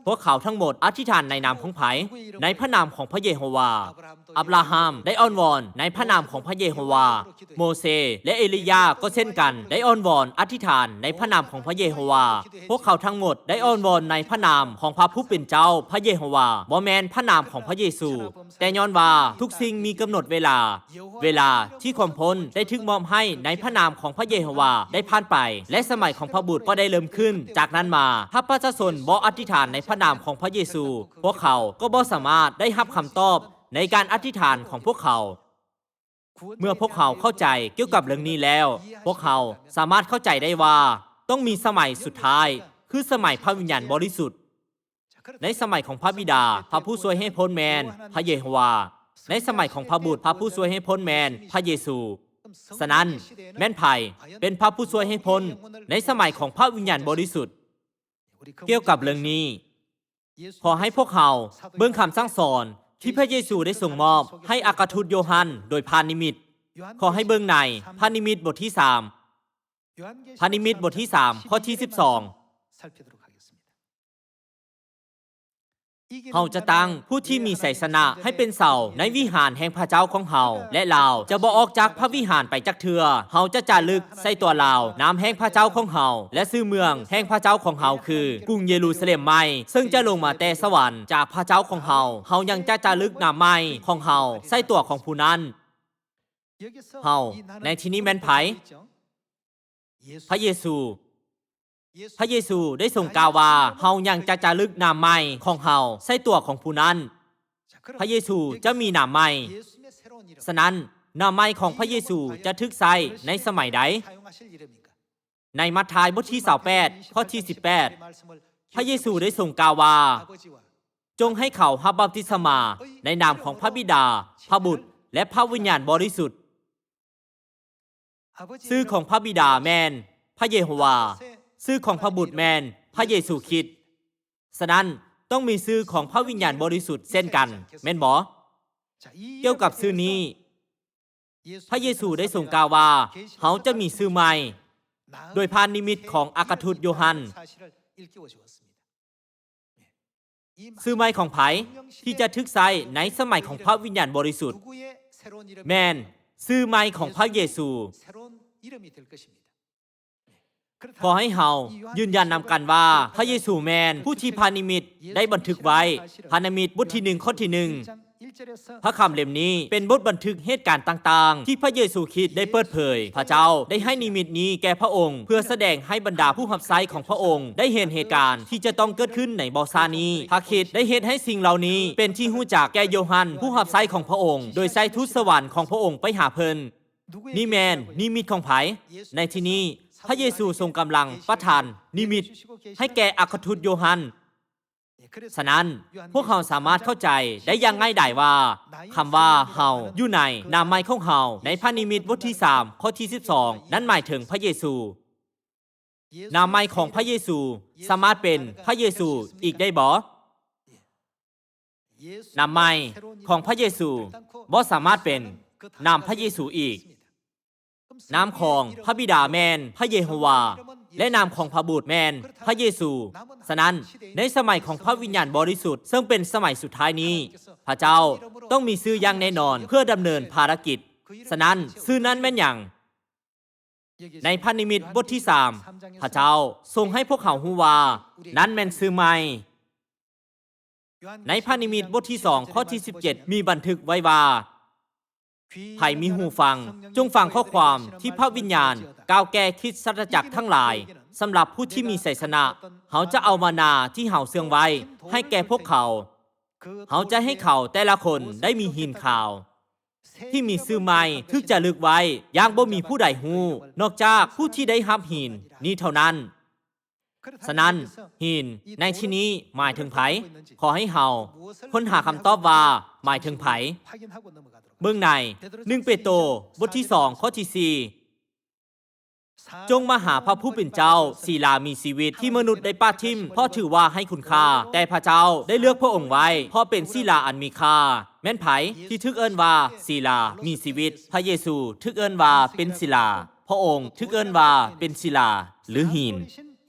ພວກເຂົາທັງໝົດອະທິຖານໃນນາມຂອງໃຜ? ໃນພະນາມຂອງພະເຢໂຮວາ. ອັບຣາຮາມໄດ້ອ້ອນວອນໃນພະນາມຂອງພະເຢໂຮວາ. ໂມເຊ ແລະ ເອລີຢາກໍເຊັ່ນກັນ ໄດ້ອ້ອນວອນອະທິຖານໃນພະນາມຂອງພະເຢໂຮວາ. ພວກເຂົາທັງໝົດໄດ້ອ້ອນວອນໃນພະນາມຂອງພະຜູ້ເປັນເຈົ້າ, ພະເຢໂຮວາ, ບໍ່ແມ່ນພະນາມຂອງພະເຢຊູ. ແຕ່ຍ້ອນວ່າທຸກສິ່ງມີກຳນົດເວລາ, ເວລາທີ່ຄວາມພົ້ນໄດ້ຖືກມອບໃຫ້ໃນພະນາມຂອງພະເຢໂຮວາໄດ້ຜ່ານໄປ, ແລະ ສະໄໝຂອງພະບຸດກໍໄດ້ເລີ່ມຂຶ້ນ. ຈາກນັ້ນມາ, ຖ້າປະຊາຊົນບໍ່ອະທິຖານໃນພະນາມຂອງພະເຢຊູ, ພວກເຂົາກໍບໍ່ສາມາດໄດ້ຮັບຄຳຕອບໃນການອະທິຖານຂອງພວກເຂົາ. ເມື່ອພວກເຮົາເຂົ້າໃຈກ່ຽວກັບເລື່ອງນີ້ແລ້ວ, ພວກເຮົາສາມາດເຂົ້າໃຈໄດ້ວ່າຕ້ອງມີສະໄໝສຸດທ້າຍ, ຄືສະໄໝພະວິນຍານບໍລິສຸດ. ໃນສະໄໝຂອງພະບິດາ, ພະຜູ້ຊ່ວຍໃຫ້ພົ້ນແມ່ນພະເຢໂຮວາ. ໃນສະໄໝຂອງພະບຸດ, ພະຜູ້ຊ່ວຍໃຫ້ພົ້ນແມ່ນພະເຢຊູ. ສະນັ້ນ, ແມ່ນໃຜເປັນພະຜູ້ຊ່ວຍໃຫ້ພົ້ນໃນສະໄໝຂອງພະວິນຍານບໍລິສຸດ? ກ່ຽວກັບເລື່ອງນີ້, ຂໍໃຫ້ພວກເຮົາເບິ່ງຄຳສັ່ງສອນທີ່ພະເຢຊູໄດ້ຊົງມອບໃຫ້ອັກຄະທູດໂຢຮັນໂດຍຜ່ານນິມິດ. ຂໍໃຫ້ເບິ່ງໃນພະນິມິດບົດທີສາມ, ພະນິມິດບົດທີສາມ, ຂໍ້ທີສິບສອງ. ເຮົາຈະຕັ້ງຜູ້ທີ່ມີໄຊຊະນະໃຫ້ເປັນເສົາໃນວິຫານແຫ່ງພະເຈົ້າຂອງເຮົາ, ແລະ ລາວຈະບໍ່ອອກຈາກພະວິຫານໄປຈັກເທື່ອ. ເຮົາຈະຈາລຶກໃສ່ຕົວລາວນາມແຫ່ງພະເຈົ້າຂອງເຮົາ ແລະ ຊື່ເມືອງແຫ່ງພະເຈົ້າຂອງເຮົາ ຄື ກຸງເຢຣູຊາເລັມໃໝ່, ເຊິ່ງຈະລົງມາແຕ່ສະຫວັນຈາກພະເຈົ້າຂອງເຮົາ. ເຮົາຍັງຈະຈາລຶກນາມໃໝ່ຂອງເຮົາໃສ່ຕົວຂອງຜູ້ນັ້ນ. ເຮົາໃນທີ່ນີ້ແມ່ນໃຜ? ພະເຢຊູ. ພະເຢຊູໄດ້ຊົງກ່າວວ່າ, ເຮົາຍັງຈະຈາລຶກນາມໃໝ່ຂອງເຮົາໃສ່ຕົວຂອງຜູ້ນັ້ນ. ພະເຢຊູຈະມີນາມໃໝ່. ສະນັ້ນ, ນາມໃໝ່ຂອງພະເຢຊູຈະຖືກໃຊ້ໃນສະໄໝໃດ? ໃນມັດທາຍບົດທີຊາວແປດ ຂໍ້ທີສິບແປດ, ພະເຢຊູໄດ້ຊົງກ່າວວ່າ, ຈົ່ງໃຫ້ເຂົາຮັບບັບຕິສະມາໃນນາມຂອງພະບິດາ, ພະບຸດ ແລະ ພະວິນຍານບໍລິສຸດ. ຊື່ຂອງພະບິດາແມ່ນພະເຢໂຮວາ, ຊື່ຂອງພະບຸດແມ່ນພະເຢຊູຄຣິດ. ສະນັ້ນ, ຕ້ອງມີຊື່ຂອງພະວິນຍານບໍລິສຸດເຊັ່ນກັນ, ແມ່ນບໍ່? ກ່ຽວກັບຊື່ນີ້, ພະເຢຊູໄດ້ຊົງກ່າວວ່າ, ເຮົາຈະມີຊື່ໃໝ່, ໂດຍຜ່ານນິມິດຂອງອັກຄະທູດໂຢຮັນ. ຊື່ໃໝ່ຂອງໃຜທີ່ຈະຖືກໃຊ້ໃນສະໄໝຂອງພະວິນຍານບໍລິສຸດ? ແມ່ນຊື່ໃໝ່ຂອງພະເຢຊູ. ຂໍໃຫ້ເຮົາຢືນຢັນນຳກັນວ່າ ພະເຢຊູແມ່ນຜູ້ທີ່ພະນິມິດໄດ້ບັນທຶກໄວ້. ພະນິມິດບົດທີໜຶ່ງ ຂໍ້ທີໜຶ່ງ. ພະຄຳເຫຼັ້ມນີ້ເປັນບົດບັນທຶກເຫດການຕ່າງໆ ທີ່ພະເຢຊູຄຣິດໄດ້ເປີດເຜີຍ. ພະເຈົ້າໄດ້ໃຫ້ນິມິດນີ້ແກ່ພະອົງ ເພື່ອສະແດງໃຫ້ບັນດາຜູ້ຮັບໃຊ້ຂອງພະອົງໄດ້ເຫັນເຫດການທີ່ຈະຕ້ອງເກີດຂຶ້ນໃນບໍ່ຊ້ານີ້. ພະຄຣິດໄດ້ເຮັດໃຫ້ສິ່ງເຫຼົ່ານີ້ເປັນທີ່ຮູ້ຈັກແກ່ໂຢຮັນ ຜູ້ຮັບໃຊ້ຂອງພະອົງ, ໂດຍໃຊ້ທູດສະຫວັນຂອງພະອົງໄປຫາເພິ່ນ. ນີ້ແມ່ນນິມິດຂອງໃຜ? ໃນທີ່ນີ້ ພະເຢຊູຊົງກຳລັງປະທານນິມິດໃຫ້ແກ່ອັກຄະທູດໂຢຮັນ. ສະນັ້ນ, ພວກເຮົາສາມາດເຂົ້າໃຈໄດ້ຢ່າງງ່າຍດາຍວ່າ ຄຳວ່າເຮົາຢູ່ໃນນາມໃໝ່ຂອງເຮົາ ໃນພະນິມິດບົດທີສາມ ຂໍ້ທີສິບສອງ ນັ້ນໝາຍເຖິງພະເຢຊູ. ນາມໃໝ່ຂອງພະເຢຊູສາມາດເປັນພະເຢຊູອີກໄດ້ບໍ່? ນາມໃໝ່ຂອງພະເຢຊູບໍ່ສາມາດເປັນນາມພະເຢຊູອີກ. ນາມຂອງພະບິດາແມ່ນພະເຢໂຮວາ ແລະ ນາມຂອງພະບຸດແມ່ນພະເຢຊູ. ສະນັ້ນ, ໃນສະໄໝຂອງພະວິນຍານບໍລິສຸດ ເຊິ່ງເປັນສະໄໝສຸດທ້າຍນີ້, ພະເຈົ້າຕ້ອງມີຊື່ຢ່າງແນ່ນອນເພື່ອດຳເນີນພາລະກິດ. ສະນັ້ນ, ຊື່ນັ້ນແມ່ນຫຍັງ? ໃນພະນິມິດບົດທີສາມ, ພະເຈົ້າຊົງໃຫ້ພວກເຮົາຮູ້ວ່ານັ້ນແມ່ນຊື່ໃໝ່. ໃນພະນິມິດບົດທີສອງ ຂໍ້ທີສິບເຈັດ ມີບັນທຶກໄວ້ວ່າ, ໃຜມີຫູຟັງ, ຈົ່ງຟັງຂໍ້ຄວາມທີ່ພະວິນຍານກ່າວແກ່ຄຣິສຕະຈັກທັງຫຼາຍ. ສຳລັບຜູ້ທີ່ມີໄຊຊະນະ, ເຮົາຈະເອົາມານາທີ່ເຮົາເຊື່ອງໄວ້ໃຫ້ແກ່ພວກເຂົາ. ເຮົາຈະໃຫ້ເຂົາແຕ່ລະຄົນໄດ້ມີຫີນຂາວ ທີ່ມີຊື່ໃໝ່ຖືກຈະລຶກໄວ້ຢ່າງບໍ່ມີຜູ້ໃດຮູ້ ນອກຈາກຜູ້ທີ່ໄດ້ຮັບຫີນນີ້ເທົ່ານັ້ນ. ສະນັ້ນ, ຫີນໃນທີ່ນີ້ໝາຍເຖິງໃຜ? ຂໍໃຫ້ເຮົາຄົ້ນຫາຄຳຕອບວ່າໝາຍເຖິງໃຜ. ເບິ່ງໃນໜຶ່ງເປໂຕ ບົດທີສອງ ຂໍ້ທີສີ່. ຈົ່ງມາຫາພະຜູ້ເປັນເຈົ້າສີລາມີຊີວິດ ທີ່ມະນຸດໄດ້ປະຖິ້ມ ເພາະຖືວ່າໄຮ້ຄຸນຄ່າ, ແຕ່ພະເຈົ້າໄດ້ເລືອກພະອົງໄວ້ ເພາະເປັນສີລາອັນມີຄ່າ. ແມ່ນໃຜທີ່ຖືກເອີ້ນວ່າສີລາມີຊີວິດ? ພະເຢຊູຖືກເອີ້ນວ່າເປັນສີລາ. ພະອົງຖືກເອີ້ນວ່າເປັນສີລາ ຫຼື ຫີນ.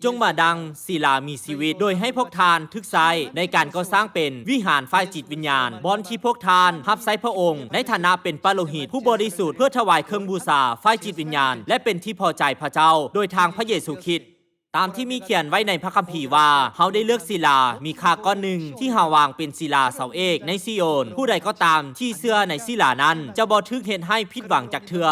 ຈົ່ງມາດັ່ງສີລາມີຊີວິດ ໂດຍໃຫ້ພວກທ່ານຖືກໃຊ້ໃນການກໍ່ສ້າງເປັນວິຫານຝ່າຍຈິດວິນຍານ, ບ່ອນທີ່ພວກທ່ານຮັບໃຊ້ພະອົງໃນຖານະເປັນປະໂລຫິດຜູ້ບໍລິສຸດ ເພື່ອຖວາຍເຄື່ອງບູຊາຝ່າຍຈິດວິນຍານ ແລະ ເປັນທີ່ພໍໃຈພະເຈົ້າໂດຍທາງພະເຢຊູຄຣິດ. ຕາມທີ່ມີຂຽນໄວ້ໃນພະຄຳພີວ່າ, ເຮົາໄດ້ເລືອກສີລາມີຄ່າກ້ອນໜຶ່ງ ທີ່ເຮົາວາງເປັນສີລາເສົາເອກໃນຊີໂອນ. ຜູ້ໃດກໍຕາມທີ່ເຊື່ອໃນສີລານັ້ນ ຈະບໍ່ຖືກເຮັດໃຫ້ຜິດຫວັງຈັກເທື່ອ.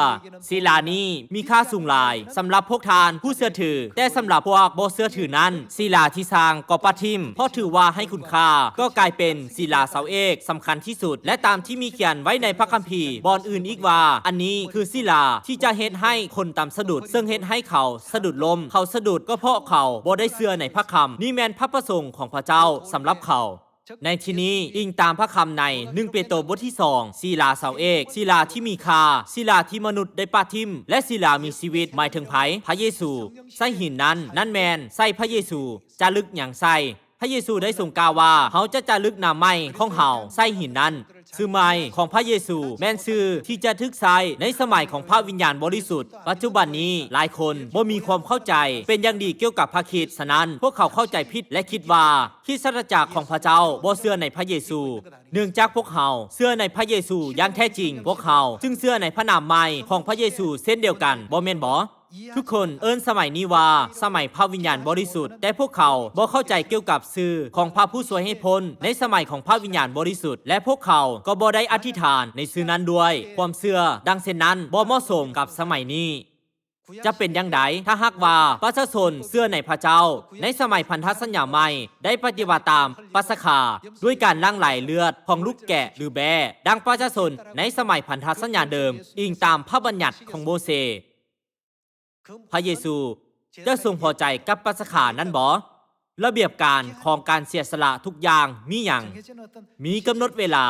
ສີລານີ້ມີຄ່າສູງຫຼາຍສຳລັບພວກທ່ານຜູ້ເຊື່ອຖື, ແຕ່ສຳລັບພວກບໍ່ເຊື່ອຖືນັ້ນ, ສີລາທີ່ສ້າງກໍປະຖິ້ມ ເພາະຖືວ່າໄຮ້ຄຸນຄ່າ, ກໍກາຍເປັນສີລາເສົາເອກສຳຄັນທີ່ສຸດ. ແລະ ຕາມທີ່ມີຂຽນໄວ້ໃນພະຄຳພີບ່ອນອື່ນອີກວ່າ, ອັນນີ້ຄືສີລາທີ່ຈະເຮັດໃຫ້ຄົນຕ່ຳສະດຸດ, ເຊິ່ງເຮັດໃຫ້ເຂົາສະດຸດລົ້ມ. ເຂົາສະດຸດກໍເພາະເຂົາບໍ່ໄດ້ເຊື່ອໃນພະຄຳ. ນີ້ແມ່ນພະປະສົງຂອງພະເຈົ້າສຳລັບເຂົາ. ໃນທີ່ນີ້, ອີງຕາມພະຄຳໃນໜຶ່ງເປໂຕບົດທີສອງ, ສີລາເສົາເອກ, ສີລາທີ່ມີຄ່າ, ສີລາທີ່ມະນຸດໄດ້ປະຖິ້ມ ແລະ ສີລາມີຊີວິດ ໝາຍເຖິງໃຜ? ພະເຢຊູ. ໃສ່ຫີນນັ້ນ, ນັ້ນແມ່ນໃສ່ພະເຢຊູ. ຈາລຶກຫຍັງໃສ່? ພະເຢຊູໄດ້ຊົງກ່າວວ່າ, ເຮົາຈະຈາລຶກນາມໃໝ່ຂອງເຮົາໃສ່ຫີນນັ້ນ. ຊື່ໃໝ່ຂອງພະເຢຊູແມ່ນຊື່ທີ່ຈະຖືກໃຊ້ໃນສະໄໝຂອງພະວິນຍານບໍລິສຸດ. ປັດຈຸບັນນີ້, ຫຼາຍຄົນບໍ່ມີຄວາມເຂົ້າໃຈເປັນຢ່າງດີກ່ຽວກັບພະຄຣິດ. ສະນັ້ນ, ພວກເຂົາເຂົ້າໃຈຜິດ ແລະ ຄິດວ່າຄຣິສຕະຈັກຂອງພະເຈົ້າບໍ່ເຊື່ອໃນພະເຢຊູ. ເນື່ອງຈາກພວກເຮົາເຊື່ອໃນພະເຢຊູຢ່າງແທ້ຈິງ, ພວກເຮົາຈຶ່ງເຊື່ອໃນພະນາມໃໝ່ຂອງພະເຢຊູເຊັ່ນດຽວກັນ, ບໍ່ແມ່ນບໍ? ທຸກຄົນເອີ້ນສະໄໝນີ້ວ່າສະໄໝພະວິນຍານບໍລິສຸດ, ແຕ່ພວກເຂົາບໍ່ເຂົ້າໃຈກ່ຽວກັບຊື່ຂອງພະຜູ້ຊ່ວຍໃຫ້ພົ້ນໃນສະໄໝຂອງພະວິນຍານບໍລິສຸດ, ແລະ ພວກເຂົາກໍບໍ່ໄດ້ອະທິຖານໃນຊື່ນັ້ນດ້ວຍ. ຄວາມເຊື່ອດັ່ງເຊັ່ນນັ້ນບໍ່ເໝາະສົມກັບສະໄໝນີ້. ຈະເປັນຢ່າງໃດຖ້າຫາກວ່າປະຊາຊົນເຊື່ອໃນພະເຈົ້າໃນສະໄໝພັນທະສັນຍາໃໝ່ໄດ້ປະຕິບັດຕາມປັດສະຄາດ້ວຍການຫຼັ່ງໄຫຼເລືອດຂອງລູກແກະ ຫຼື ແບ້, ດັ່ງປະຊາຊົນໃນສະໄໝພັນທະສັນຍາເດີມ, ອີງຕາມພະບັນຍັດຂອງໂມເຊ? ພະເຢຊູຈະຊົງພໍໃຈກັບປັດສະຄານັ້ນບໍ? ລະບຽບການຂອງການເສຍສະຫຼະທຸກຢ່າງມີຫຍັງ? ມີກຳນົດເວລາ.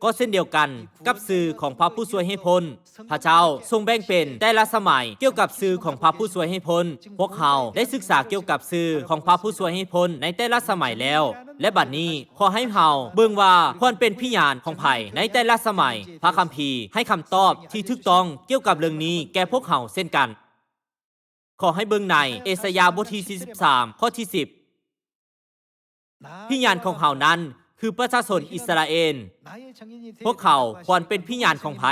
ກໍເຊັ່ນດຽວກັນກັບຊື່ຂອງພະຜູ້ຊ່ວຍໃຫ້ພົ້ນ, ພະເຈົ້າຊົງແບ່ງເປັນແຕ່ລະສະໄໝກ່ຽວກັບຊື່ຂອງພະຜູ້ຊ່ວຍໃຫ້ພົ້ນ. ພວກເຮົາໄດ້ສຶກສາກ່ຽວກັບຊື່ຂອງພະຜູ້ຊ່ວຍໃຫ້ພົ້ນໃນແຕ່ລະສະໄໝແລ້ວ, ແລະ ບັດນີ້ ຂໍໃຫ້ເຮົາເບິ່ງວ່າຄວນເປັນພະຍານຂອງໃຜໃນແຕ່ລະສະໄໝ. ພະຄຳພີໃຫ້ຄຳຕອບທີ່ຖືກຕ້ອງກ່ຽວກັບເລື່ອງນີ້ແກ່ພວກເຮົາເຊັ່ນກັນ. ຂໍໃຫ້ເບິ່ງໃນເອສາຍາບົດທີສີ່ສິບສາມ ຂໍ້ທີສິບ. ພະຍານຂອງເຮົານັ້ນຄືປະຊາຊົນອິດສະຣາເອນ. ພວກເຂົາຄວນເປັນພະຍານຂອງໃຜ?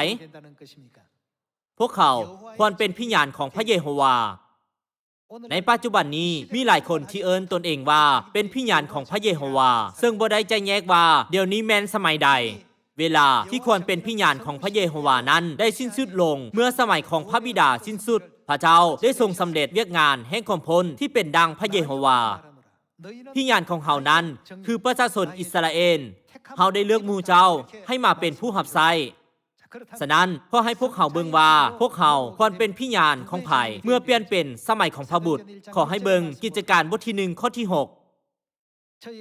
ພວກເຂົາຄວນເປັນພະຍານຂອງພະເຢໂຮວາ. ໃນປັດຈຸບັນນີ້ ມີຫຼາຍຄົນທີ່ເອີ້ນຕົນເອງວ່າເປັນພະຍານຂອງພະເຢໂຮວາ, ເຊິ່ງບໍ່ໄດ້ຈະແຍກວ່າດຽວນີ້ແມ່ນສະໄໝໃດ. ເວລາທີ່ຄວນເປັນພະຍານຂອງພະເຢໂຮວານັ້ນໄດ້ສິ້ນສຸດລົງ ເມື່ອສະໄໝຂອງພະບິດາສິ້ນສຸດ. ພະເຈົ້າໄດ້ຊົງສຳເລັດວຽກງານແຫ່ງຄວາມພົ້ນທີ່ເປັນດັ່ງພະເຢໂຮວາ. ພະຍານຂອງເຮົານັ້ນຄືປະຊາຊົນອິດສະຣາເອນ. ເຮົາໄດ້ເລືອກໝູ່ເຈົ້າໃຫ້ມາເປັນຜູ້ຮັບໃຊ້. ສະນັ້ນ, ຂໍໃຫ້ພວກເຮົາເບິ່ງວ່າພວກເຮົາຄວນເປັນພະຍານຂອງໃຜ ເມື່ອປ່ຽນເປັນສະໄໝຂອງພະບຸດ. ຂໍໃຫ້ເບິ່ງກິດຈະການບົດທີໜຶ່ງ ຂໍ້ທີຫົກ.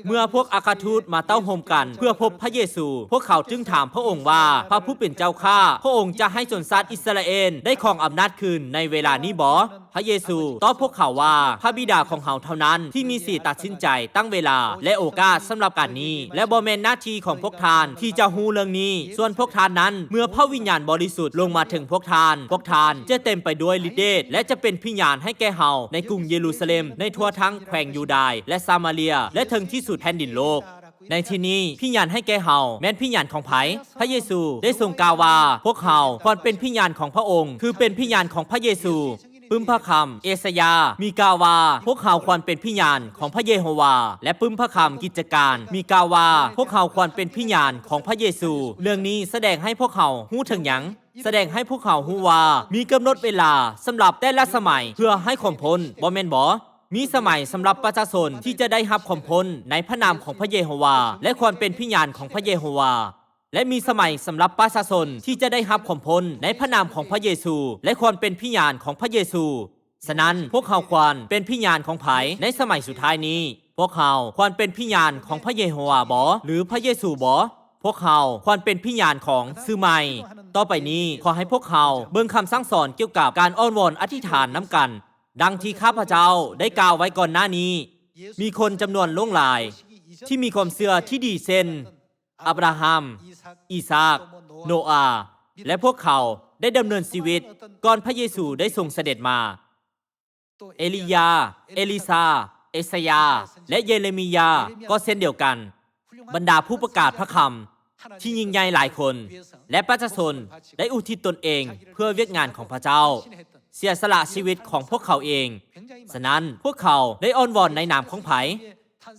ເມື່ອພວກອັກຄະທູດມາເຕົ້າໂຮມກັນເພື່ອພົບພະເຢຊູ, ພວກເຂົາຈຶ່ງຖາມພະອົງວ່າ, ພະຜູ້ເປັນເຈົ້າຂ້າ, ພະອົງຈະໃຫ້ຊົນຊາດອິດສະຣາເອນໄດ້ຄອງອຳນາດຄືນໃນເວລານີ້ບໍ? ພະເຢຊູຕອບພວກເຂົາວ່າ, ພະບິດາຂອງເຮົາເທົ່ານັ້ນທີ່ມີສິດຕັດສິນໃຈຕັ້ງເວລາ ແລະ ໂອກາດສຳລັບການນີ້, ແລະ ບໍ່ແມ່ນໜ້າທີ່ຂອງພວກທ່ານທີ່ຈະຮູ້ເລື່ອງນີ້. ສ່ວນພວກທ່ານນັ້ນ, ເມື່ອພະວິນຍານບໍລິສຸດລົງມາເຖິງພວກທ່ານ, ພວກທ່ານຈະເຕັມໄປດ້ວຍລິດເດດ ແລະ ຈະເປັນພະຍານໃຫ້ແກ່ເຮົາໃນກຸງເຢຣູຊາເລັມ, ໃນທົ່ວທັງແຂວງຢູດາຍ ແລະ ຊາມາເຣຍ ແລະ ເຖິງທີ່ສຸດແຜ່ນດິນໂລກ. ໃນທີ່ນີ້, ພະຍານໃຫ້ແກ່ເຮົາແມ່ນພະຍານຂອງໃຜ? ພະເຢຊູໄດ້ຊົງກ່າວວ່າ, ພວກເຮົາຄວນເປັນພະຍານຂອງພະອົງ, ຄືເປັນພະຍານຂອງພະເຢຊູ. ປຶ້ມພະຄຳເອສາຍາມີກ່າວວ່າ, ພວກເຮົາຄວນເປັນພະຍານຂອງພະເຢໂຮວາ, ແລະ ປຶ້ມພະຄຳກິດຈະການມີກ່າວວ່າ, ພວກເຮົາຄວນເປັນພະຍານຂອງພະເຢຊູ. ເລື່ອງນີ້ສະແດງໃຫ້ພວກເຮົາຮູ້ເຖິງຫຍັງ? ສະແດງໃຫ້ພວກເຮົາຮູ້ວ່າມີກຳນົດເວລາສຳລັບແຕ່ລະສະໄໝເພື່ອໃຫ້ຄວາມພົ້ນ, ບໍ່ແມ່ນບໍ? ມີສະໄໝສຳລັບປະຊາຊົນທີ່ຈະໄດ້ຮັບຄວາມພົ້ນໃນພະນາມຂອງພະເຢໂຮວາ ແລະ ຄວນເປັນພະຍານຂອງພະເຢໂຮວາ. ແລະ ມີສະໄໝສຳລັບປະຊາຊົນທີ່ຈະໄດ້ຮັບຄວາມພົ້ນໃນພະນາມຂອງພະເຢຊູ ແລະ ຄວນເປັນພະຍານຂອງພະເຢຊູ. ສະນັ້ນ, ພວກເຮົາຄວນເປັນພະຍານຂອງໃຜໃນສະໄໝສຸດທ້າຍນີ້? ພວກເຮົາຄວນເປັນພະຍານຂອງພະເຢໂຮວາບໍ ຫຼື ພະເຢຊູບໍ? ພວກເຮົາຄວນເປັນພະຍານຂອງຊື່ໃໝ່. ຕໍ່ໄປນີ້, ຂໍໃຫ້ພວກເຮົາເບິ່ງຄຳສັ່ງສອນກ່ຽວກັບການອ້ອນວອນອະທິຖານນຳກັນ, ດັ່ງທີ່ຂ້າພະເຈົ້າໄດ້ກ່າວໄວ້ກ່ອນໜ້ານີ້. ມີຄົນຈຳນວນຫຼວງຫຼາຍທີ່ມີຄວາມເຊື່ອທີ່ດີເຊັ່ນ ອາບຣາຮາມ, ອີສາກ, ໂນອາ ແລະ ພວກເຂົາໄດ້ດຳເນີນຊີວິດກ່ອນພະເຢຊູໄດ້ຊົງສະເດັດມາ. ເອລີຢາ, ເອລີຊາ, ເອສາຍາ ແລະ ເຢເຣມີຢາກໍເຊັ່ນດຽວກັນ. ບັນດາຜູ້ປະກາດພະຄຳທີ່ຍິ່ງໃຫຍ່ຫຼາຍຄົນ ແລະ ປະຊາຊົນໄດ້ອຸທິດຕົນເອງເພື່ອວຽກງານຂອງພະເຈົ້າ, ເສຍສະຫຼະຊີວິດຂອງພວກເຂົາເອງ. ສະນັ້ນ, ພວກເຂົາໄດ້ອ້ອນວອນໃນນາມຂອງໃຜ?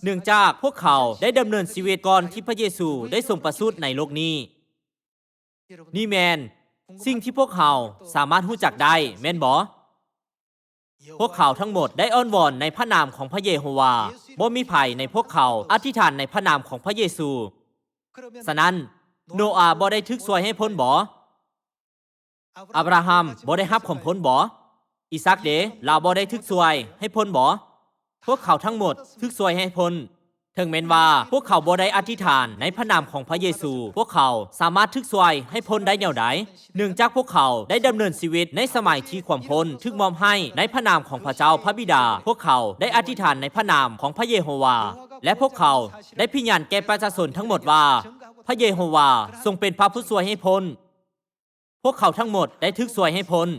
ເນື່ອງຈາກພວກເຂົາໄດ້ດຳເນີນຊີວິດກ່ອນທີ່ພະເຢຊູໄດ້ຊົງປະສູດໃນໂລກນີ້. ນີ້ແມ່ນສິ່ງທີ່ພວກເຮົາສາມາດຮູ້ຈັກໄດ້, ແມ່ນບໍ່? ພວກເຂົາທັງໝົດໄດ້ອ້ອນວອນໃນພະນາມຂອງພະເຢໂຮວາ. ບໍ່ມີໃຜໃນພວກເຂົາອະທິຖານໃນພະນາມຂອງພະເຢຊູ. ສະນັ້ນ, ໂນອາບໍ່ໄດ້ຖືກຊ່ວຍໃຫ້ພົ້ນບໍ? ອາບຣາຮາມບໍ່ໄດ້ຮັບຄວາມພົ້ນບໍ? ອີສາກເດ? ລາວບໍ່ໄດ້ຖືກຊ່ວຍໃຫ້ພົ້ນບໍ? ພວກເຂົາທັງໝົດຖືກຊ່ວຍໃຫ້ພົ້ນ. ເຖິງແມ່ນວ່າພວກເຂົາບໍ່ໄດ້ອະທິຖານໃນພະນາມຂອງພະເຢຊູ, ພວກເຂົາສາມາດຖືກຊ່ວຍໃຫ້ພົ້ນໄດ້ແນວໃດ? ເນື່ອງຈາກພວກເຂົາໄດ້ດຳເນີນຊີວິດໃນສະໄໝທີ່ຄວາມພົ້ນຖືກມອບໃຫ້ໃນພະນາມຂອງພະເຈົ້າພະບິດາ. ພວກເຂົາໄດ້ອະທິຖານໃນພະນາມຂອງພະເຢໂຮວາ, ແລະ ພວກເຂົາໄດ້ພະຍານແກ່ປະຊາຊົນທັງໝົດວ່າ ພະເຢໂຮວາຊົງເປັນພະຜູ້ຊ່ວຍໃຫ້ພົ້ນ. ພວກເຂົາທັງໝົດໄດ້ຖືກຊ່ວຍໃຫ້ພົ້ນ.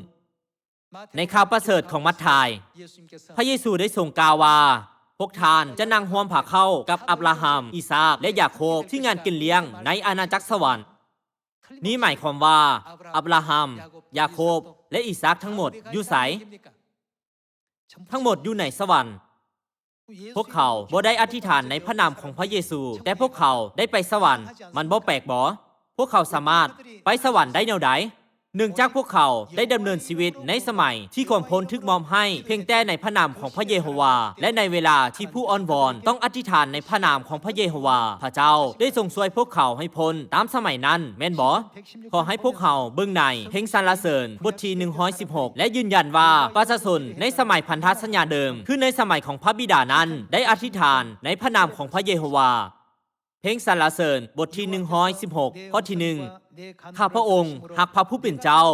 ໃນຂ່າວປະເສີດຂອງມັດທາຍ, ພະເຢຊູໄດ້ຊົງກ່າວວ່າ, ພວກທ່ານຈະນັ່ງຮ່ວມພາເຂົ້າກັບອາບຣາຮາມ, ອີສາກ ແລະ ຢາໂຄບທີ່ງານກິນລ້ຽງໃນອານາຈັກສະຫວັນ. ນີ້ໝາຍຄວາມວ່າ ອາບຣາຮາມ, ຢາໂຄບ ແລະ ອີສາກທັງໝົດຢູ່ໃສ? ທັງໝົດຢູ່ໃນສະຫວັນ. ພວກເຂົາບໍ່ໄດ້ອະທິຖານໃນພະນາມຂອງພະເຢຊູ, ແຕ່ພວກເຂົາໄດ້ໄປສະຫວັນ. ມັນບໍ່ແປກບໍ? ພວກເຂົາສາມາດໄປສະຫວັນໄດ້ແນວໃດ? ເນື່ອງຈາກພວກເຂົາໄດ້ດຳເນີນຊີວິດໃນສະໄໝທີ່ຄວາມພົ້ນຖືກມອບໃຫ້ພຽງແຕ່ໃນພະນາມຂອງພະເຢໂຮວາ ແລະ ໃນເວລາທີ່ຜູ້ອ້ອນວອນຕ້ອງອະທິຖານໃນພະນາມຂອງພະເຢໂຮວາ, ພະເຈົ້າໄດ້ຊົງຊ່ວຍພວກເຂົາໃຫ້ພົ້ນຕາມສະໄໝນັ້ນ, ແມ່ນບໍ່? ຂໍໃຫ້ພວກເຮົາເບິ່ງໃນເພງສັນລະເສີນບົດທີໜຶ່ງຮ້ອຍສິບຫົກ ແລະ ຢືນຢັນວ່າປະຊາຊົນໃນສະໄໝພັນທະສັນຍາເດີມ, ຄືໃນສະໄໝຂອງພະບິດານັ້ນ, ໄດ້ອະທິຖານໃນພະນາມຂອງພະເຢໂຮວາ. ເພງສັນລະເສີນບົດທີໜຶ່ງຮ້ອຍສິບຫົກ ຂໍ້ທີໜຶ່ງ. ຂ້າພະອົງຮັກພະຜູ້ເປັນເຈົ້າ,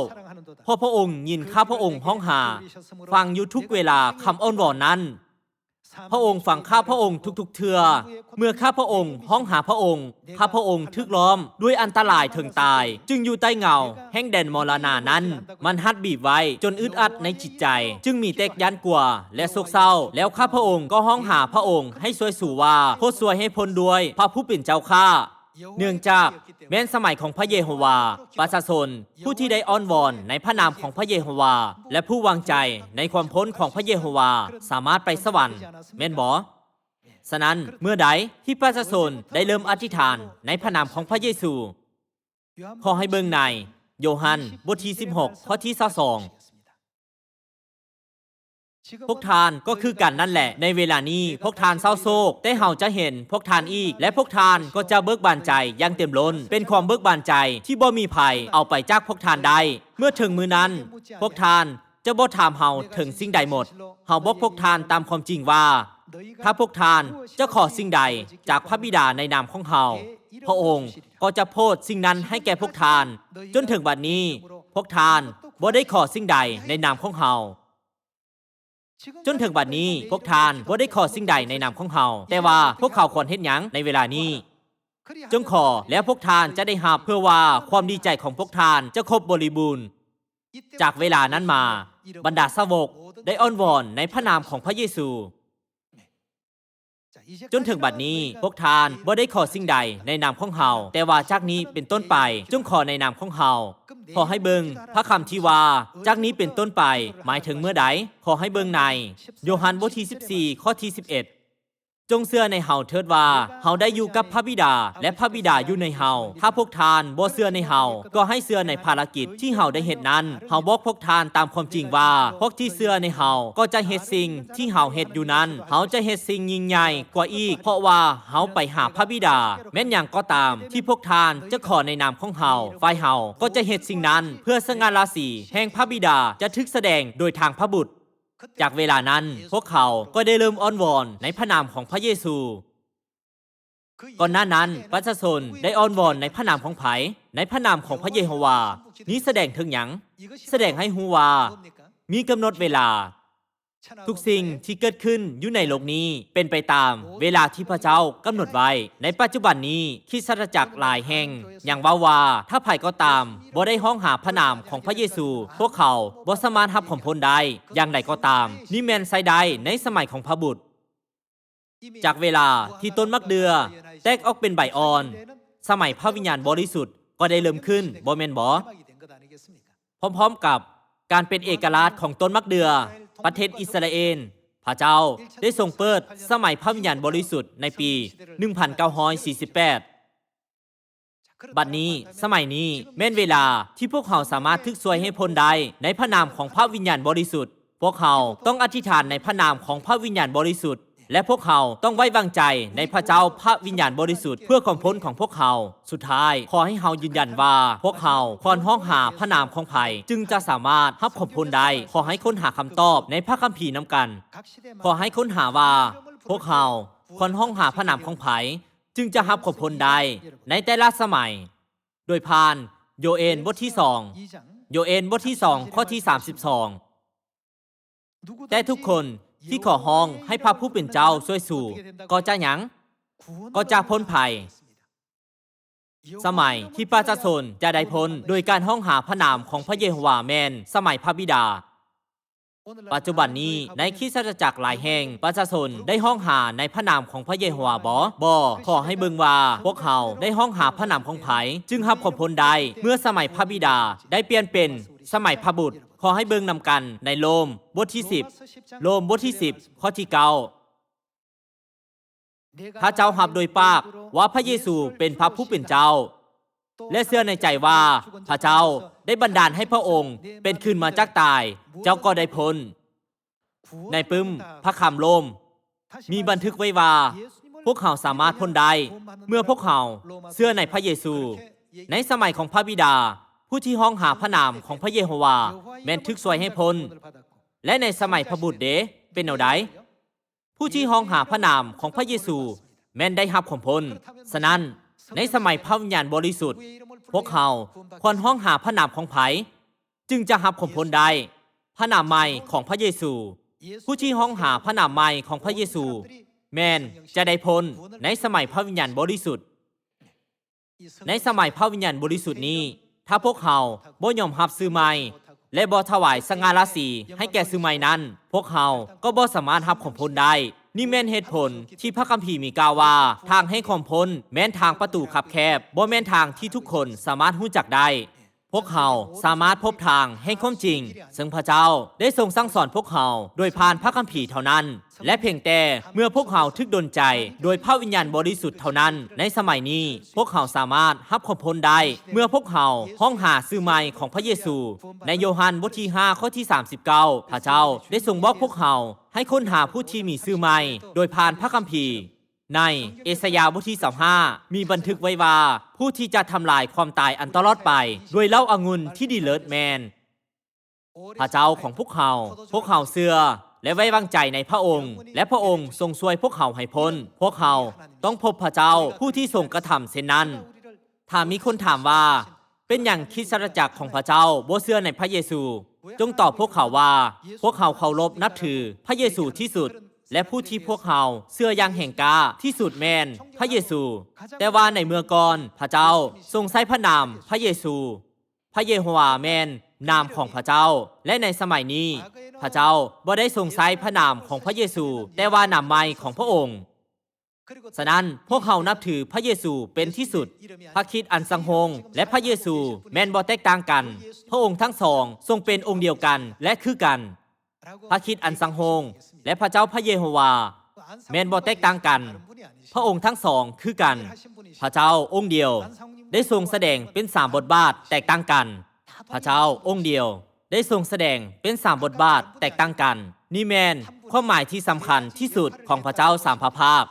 ເພາະພະອົງຍິນຂ້າພະອົງຮ້ອງຫາ, ຟັງຢູ່ທຸກເວລາຄຳອ້ອນວອນນັ້ນ. ພະອົງຟັງຂ້າພະອົງທຸກໆເທື່ອ. ເມື່ອຂ້າພະອົງຮ້ອງຫາພະອົງ, ຂ້າພະອົງຖືກລ້ອມດ້ວຍອັນຕະລາຍເຖິງຕາຍ, ຈຶ່ງຢູ່ໃຕ້ເງົາແຫ່ງແດນມໍລະນະນັ້ນ. ມັນຮັດບີບໄວ້ຈົນອຶດອັດໃນຈິດໃຈ, ຈຶ່ງມີແຕ່ຢ້ານກົວ ແລະ ໂສກເສົ້າ. ແລ້ວຂ້າພະອົງກໍຮ້ອງຫາພະອົງໃຫ້ຊ່ວຍຊູວ່າ, ໂປດຊ່ວຍໃຫ້ພົ້ນດ້ວຍພະຜູ້ເປັນເຈົ້າຂ້າ. ເນື່ອງຈາກແມ່ນສະໄໝຂອງພະເຢໂຮວາ, ປະຊາຊົນຜູ້ທີ່ໄດ້ອ້ອນວອນໃນພະນາມຂອງພະເຢໂຮວາ ແລະ ຜູ້ວາງໃຈໃນຄວາມພົ້ນຂອງພະເຢໂຮວາ ສາມາດໄປສະຫວັນ, ແມ່ນບໍ່? ສະນັ້ນ, ເມື່ອໃດທີ່ປະຊາຊົນໄດ້ເລີ່ມອະທິຖານໃນພະນາມຂອງພະເຢຊູ, ຂໍໃຫ້ເບິ່ງໃນໂຢຮັນ ບົດທີສິບຫົກ ຂໍ້ທີຊາວສອງ. ພວກທ່ານກໍຄືກັນນັ້ນແຫຼະ. ໃນເວລານີ້ພວກທ່ານເສົ້າໂສກ, ແຕ່ເຮົາຈະເຫັນພວກທ່ານອີກ, ແລະ ພວກທ່ານກໍຈະເບີກບານໃຈຢ່າງເຕັມລົ້ນ, ເປັນຄວາມເບີກບານໃຈທີ່ບໍ່ມີໃຜເອົາໄປຈາກພວກທ່ານໄດ້. ເມື່ອເຖິງມື້ນັ້ນ, ພວກທ່ານຈະບໍ່ຖາມເຮົາເຖິງສິ່ງໃດໝົດ. ເຮົາບອກພວກທ່ານຕາມຄວາມຈິງວ່າ, ຖ້າພວກທ່ານຈະຂໍສິ່ງໃດຈາກພະບິດາໃນນາມຂອງເຮົາ, ພະອົງກໍຈະໂພດສິ່ງນັ້ນໃຫ້ແກ່ພວກທ່ານ. ຈົນເຖິງບັດນີ້, ພວກທ່ານບໍ່ໄດ້ຂໍສິ່ງໃດໃນນາມຂອງເຮົາ. ຈົນເຖິງບັດນີ້, ພວກທ່ານບໍ່ໄດ້ຂໍສິ່ງໃດໃນນາມຂອງເຮົາ. ແຕ່ວ່າພວກເຂົາຄວນເຮັດຫຍັງໃນເວລານີ້? ຈົ່ງຂໍ, ແລ້ວພວກທ່ານຈະໄດ້ຮັບ, ເພື່ອວ່າຄວາມດີໃຈຂອງພວກທ່ານຈະຄົບບໍລິບູນ. ຈາກເວລານັ້ນມາ, ບັນດາສາວົກໄດ້ອ້ອນວອນໃນພະນາມຂອງພະເຢຊູ. ຈົນເຖິງບັດນີ້, ພວກທ່ານບໍ່ໄດ້ຂໍສິ່ງໃດໃນນາມຂອງເຮົາ, ແຕ່ວ່າຈາກນີ້ເປັນຕົ້ນໄປ, ຈົ່ງຂໍໃນນາມຂອງເຮົາ. ຂໍໃຫ້ເບິ່ງພະຄຳທີ່ວ່າ, ຈາກນີ້ເປັນຕົ້ນໄປ ໝາຍເຖິງເມື່ອໃດ? ຂໍໃຫ້ເບິ່ງໃນໂຢຮັນ ບົດທີສິບສີ່ ຂໍ້ທີສິບເອັດ. ຈົ່ງເຊື່ອໃນເຮົາເຖີດວ່າ, ເຮົາໄດ້ຢູ່ກັບພະບິດາ, ແລະ ພະບິດາຢູ່ໃນເຮົາ. ຖ້າພວກທ່ານບໍ່ເຊື່ອໃນເຮົາ, ກໍໃຫ້ເຊື່ອໃນພາລະກິດທີ່ເຮົາໄດ້ເຮັດນັ້ນ. ເຮົາບອກພວກທ່ານຕາມຄວາມຈິງວ່າ, ພວກທີ່ເຊື່ອໃນເຮົາກໍຈະເຮັດສິ່ງທີ່ເຮົາເຮັດຢູ່ນັ້ນ. ເຮົາຈະເຮັດສິ່ງຍິ່ງໃຫຍ່ກວ່າອີກ, ເພາະວ່າເຮົາໄປຫາພະບິດາ. ແມ່ນຫຍັງກໍຕາມທີ່ພວກທ່ານຈະຂໍໃນນາມຂອງເຮົາ, ຝ່າຍເຮົາກໍຈະເຮັດສິ່ງນັ້ນ ເພື່ອສະຫງ່າລາສີແຫ່ງພະບິດາຈະຖືກສະແດງໂດຍທາງພະບຸດ. ຈາກເວລານັ້ນ, ພວກເຂົາກໍໄດ້ເລີ່ມອ້ອນວອນໃນພະນາມຂອງພະເຢຊູ. ກ່ອນໜ້ານັ້ນ, ປະຊາຊົນໄດ້ອ້ອນວອນໃນພະນາມຂອງໃຜ? ໃນພະນາມຂອງພະເຢໂຮວາ. ນີ້ສະແດງເຖິງຫຍັງ? ສະແດງໃຫ້ຮູ້ວ່າມີກຳນົດເວລາ. ທຸກສິ່ງທີ່ເກີດຂຶ້ນຢູ່ໃນໂລກນີ້ເປັນໄປຕາມເວລາທີ່ພະເຈົ້າກຳນົດໄວ້. ໃນປັດຈຸບັນນີ້, ຄຣິສຕະຈັກຫຼາຍແຫ່ງຍັງເວົ້າວ່າ, ຖ້າໃຜກໍຕາມບໍ່ໄດ້ຮ້ອງຫາພະນາມຂອງພະເຢຊູ, ພວກເຂົາບໍ່ສາມາດຮັບຄວາມພົ້ນໄດ້. ຢ່າງໃດກໍຕາມ, ນີ້ແມ່ນໃຊ້ໄດ້ໃນສະໄໝຂອງພະບຸດ. ຈາກເວລາທີ່ຕົ້ນໝາກເດື່ອແຕກອອກເປັນໃບອ່ອນ, ສະໄໝພະວິນຍານບໍລິສຸດກໍໄດ້ເລີ່ມຂຶ້ນ, ບໍ່ແມ່ນບໍ? ພ້ອມໆກັບການເປັນເອກະລາດຂອງຕົ້ນໝາກເດື່ອ, ປະເທດອິດສະຣາເອນ, ພະເຈົ້າໄດ້ຊົງເປີດສະໄໝພະວິນຍານບໍລິສຸດໃນປີໜຶ່ງພັນເກົ້າຮ້ອຍສີ່ສິບແປດ. ບັດນີ້, ສະໄໝນີ້ແມ່ນເວລາທີ່ພວກເຮົາສາມາດຖືກຊ່ວຍໃຫ້ພົ້ນໄດ້ໃນພະນາມຂອງພະວິນຍານບໍລິສຸດ. ພວກເຮົາຕ້ອງອະທິຖານໃນພະນາມຂອງພະວິນຍານບໍລິສຸດ, ແລະ ພວກເຮົາຕ້ອງໄວ້ວາງໃຈໃນພະເຈົ້າພະວິນຍານບໍລິສຸດເພື່ອຄວາມພົ້ນຂອງພວກເຮົາ. ສຸດທ້າຍ, ຂໍໃຫ້ເຮົາຢືນຢັນວ່າພວກເຮົາຄວນຮ້ອງຫາພະນາມຂອງໃຜຈຶ່ງຈະສາມາດຮັບຄວາມພົ້ນໄດ້. ຂໍໃຫ້ຄົ້ນຫາຄຳຕອບໃນພະຄຳພີນຳກັນ. ຂໍໃຫ້ຄົ້ນຫາວ່າພວກເຮົາຄວນຮ້ອງຫາພະນາມຂອງໃຜ ຈຶ່ງຈະຮັບຄວາມພົ້ນໄດ້ໃນແຕ່ລະສະໄໝ, ໂດຍຜ່ານໂຢເອນບົດທີສອງ, ໂຢເອນບົດທີສອງ ຂໍ້ທີສາມສິບສອງ. ແຕ່ທຸກຄົນທີ່ຂໍຮ້ອງໃຫ້ພະຜູ້ເປັນເຈົ້າຊ່ວຍຊູ ກໍຈະຫຍັງ? ກໍຈະພົ້ນໄພ. ສະໄໝທີ່ປະຊາຊົນຈະໄດ້ພົ້ນໂດຍການຮ້ອງຫາພະນາມຂອງພະເຢໂຮວາແມ່ນສະໄໝພະບິດາ. ປັດຈຸບັນນີ້, ໃນຄຣິສຕະຈັກຫຼາຍແຫ່ງ, ປະຊາຊົນໄດ້ຮ້ອງຫາໃນພະນາມຂອງພະເຢໂຮວາບໍ? ບໍ່. ຂໍໃຫ້ເບິ່ງວ່າພວກເຮົາໄດ້ຮ້ອງຫາພະນາມຂອງໃຜຈຶ່ງຮັບຄວາມພົ້ນໄດ້. ເມື່ອສະໄໝພະບິດາໄດ້ປ່ຽນເປັນສະໄໝພະບຸດ, ຂໍໃຫ້ເບິ່ງນຳກັນໃນໂລມ ບົດທີສິບ, ໂລມ ບົດທີສິບ ຂໍ້ທີເກົ້າ. ຖ້າເຈົ້າຮັບໂດຍປາກວ່າພະເຢຊູເປັນພະຜູ້ເປັນເຈົ້າ ແລະ ເຊື່ອໃນໃຈວ່າພະເຈົ້າໄດ້ບັນດານໃຫ້ພະອົງເປັນຄືນມາຈາກຕາຍ, ເຈົ້າກໍໄດ້ພົ້ນ. ໃນປຶ້ມພະຄຳໂລມ ມີບັນທຶກໄວ້ວ່າ ພວກເຮົາສາມາດພົ້ນໄດ້ ເມື່ອພວກເຮົາເຊື່ອໃນພະເຢຊູ. ໃນສະໄໝຂອງພະບິດາ, ຜູ້ທີ່ຮ້ອງຫາພະນາມຂອງພະເຢໂຮວາແມ່ນຖືກຊ່ວຍໃຫ້ພົ້ນ. ແລະ ໃນສະໄໝພະບຸດເດ ເປັນແນວໃດ? ຜູ້ທີ່ຮ້ອງຫາພະນາມຂອງພະເຢຊູແມ່ນໄດ້ຮັບຄວາມພົ້ນ. ສະນັ້ນ, ໃນສະໄໝພະວິນຍານບໍລິສຸດ, ພວກເຮົາຄວນຮ້ອງຫາພະນາມຂອງໃຜຈຶ່ງຈະຮັບຄວາມພົ້ນໄດ້? ພະນາມໃໝ່ຂອງພະເຢຊູ. ຜູ້ທີ່ຮ້ອງຫາພະນາມໃໝ່ຂອງພະເຢຊູແມ່ນຈະໄດ້ພົ້ນໃນສະໄໝພະວິນຍານບໍລິສຸດ. ໃນສະໄໝພະວິນຍານບໍລິສຸດນີ້, ຖ້າພວກເຮົາບໍ່ຍອມຮັບຊື່ໃໝ່ ແລະ ບໍ່ຖວາຍສະຫງ່າລາສີໃຫ້ແກ່ຊື່ໃໝ່ນັ້ນ, ພວກເຮົາກໍບໍ່ສາມາດຮັບຄວາມພົ້ນໄດ້. ນີ້ແມ່ນເຫດຜົນທີ່ພະຄຳພີມີກ່າວວ່າ ທາງແຫ່ງຄວາມພົ້ນແມ່ນທາງປະຕູຄັບແຄບ, ບໍ່ແມ່ນທາງທີ່ທຸກຄົນສາມາດຮູ້ຈັກໄດ້. ພວກເຮົາສາມາດພົບທາງແຫ່ງຄວາມຈິງ ເຊິ່ງພະເຈົ້າໄດ້ຊົງສັ່ງສອນພວກເຮົາໂດຍຜ່ານພະຄຳພີເທົ່ານັ້ນ ແລະ ພຽງແຕ່ເມື່ອພວກເຮົາຖືກດົນໃຈໂດຍພະວິນຍານບໍລິສຸດເທົ່ານັ້ນ, ໃນສະໄໝນີ້ ພວກເຮົາສາມາດຮັບຄວາມພົ້ນໄດ້ ເມື່ອພວກເຮົາຮ້ອງຫາຊື່ໃໝ່ຂອງພະເຢຊູ. ໃນໂຢຮັນບົດທີຫ້າ ຂໍ້ທີສາມສິບເກົ້າ ພະເຈົ້າໄດ້ຊົງບອກພວກເຮົາໃຫ້ຄົ້ນຫາຜູ້ທີ່ມີຊື່ໃໝ່ໂດຍຜ່ານພະຄຳພີ. ໃນເອສາຍາບົດທີຊາວຫ້າ ມີບັນທຶກໄວ້ວ່າ ຜູ້ທີ່ຈະທຳລາຍຄວາມຕາຍອັນຕະຫຼອດໄປດ້ວຍເຫຼົ້າອະງຸ່ນທີ່ດີເລີດແມ່ນພະເຈົ້າຂອງພວກເຮົາ. ພວກເຮົາເຊື່ອ ແລະ ໄວ້ວາງໃຈໃນພະອົງ ແລະ ພະອົງຊົງຊ່ວຍພວກເຮົາໃຫ້ພົ້ນ. ພວກເຮົາຕ້ອງພົບພະເຈົ້າຜູ້ທີ່ຊົງກະທຳເຊັ່ນນັ້ນ. ຖ້າມີຄົນຖາມວ່າ ເປັນຫຍັງຄຣິສຕະຈັກຂອງພະເຈົ້າບໍ່ເຊື່ອໃນພະເຢຊູ? ຈົ່ງຕອບພວກເຂົາວ່າ ພວກເຮົາເຄົາລົບນັບຖືພະເຢຊູທີ່ສຸດ ແລະ ຜູ້ທີ່ພວກເຮົາເຊື່ອຢ່າງແຮງກ້າທີ່ສຸດແມ່ນພະເຢຊູ. ແຕ່ວ່າໃນເມື່ອກ່ອນ ພະເຈົ້າຊົງໃຊ້ພະນາມພະເຢຊູ. ພະເຢໂຮວາແມ່ນນາມຂອງພະເຈົ້າ ແລະ ໃນສະໄໝນີ້ ພະເຈົ້າບໍ່ໄດ້ຊົງໃຊ້ພະນາມຂອງພະເຢຊູ ແຕ່ວ່ານາມໃໝ່ຂອງພະອົງ. ສະນັ້ນ, ພວກເຮົານັບຖືພະເຢຊູເປັນທີ່ສຸດ. ພະຄຣິດອັນສັງໂຮງ ແລະ ພະເຢຊູແມ່ນບໍ່ແຕກຕ່າງກັນ. ພະອົງທັງສອງຊົງເປັນອົງດຽວກັນ ແລະ ຄືກັນ. ພະຄຣິດອັນສັງໂຮງ ແລະ ພະເຈົ້າພະເຢໂຮວາແມ່ນບໍ່ແຕກຕ່າງກັນ. ພະອົງທັງສອງຄືກັນ. ພະເຈົ້າອົງດຽວໄດ້ຊົງສະແດງເປັນສາມບົດບາດແຕກຕ່າງກັນ. ພະເຈົ້າອົງດຽວໄດ້ຊົງສະແດງເປັນສາມບົດບາດແຕກຕ່າງກັນ. ນີ້ແມ່ນຄວາມໝາຍທີ່ສຳຄັນທີ່ສຸດຂອງພະເຈົ້າສາມພະພາກ.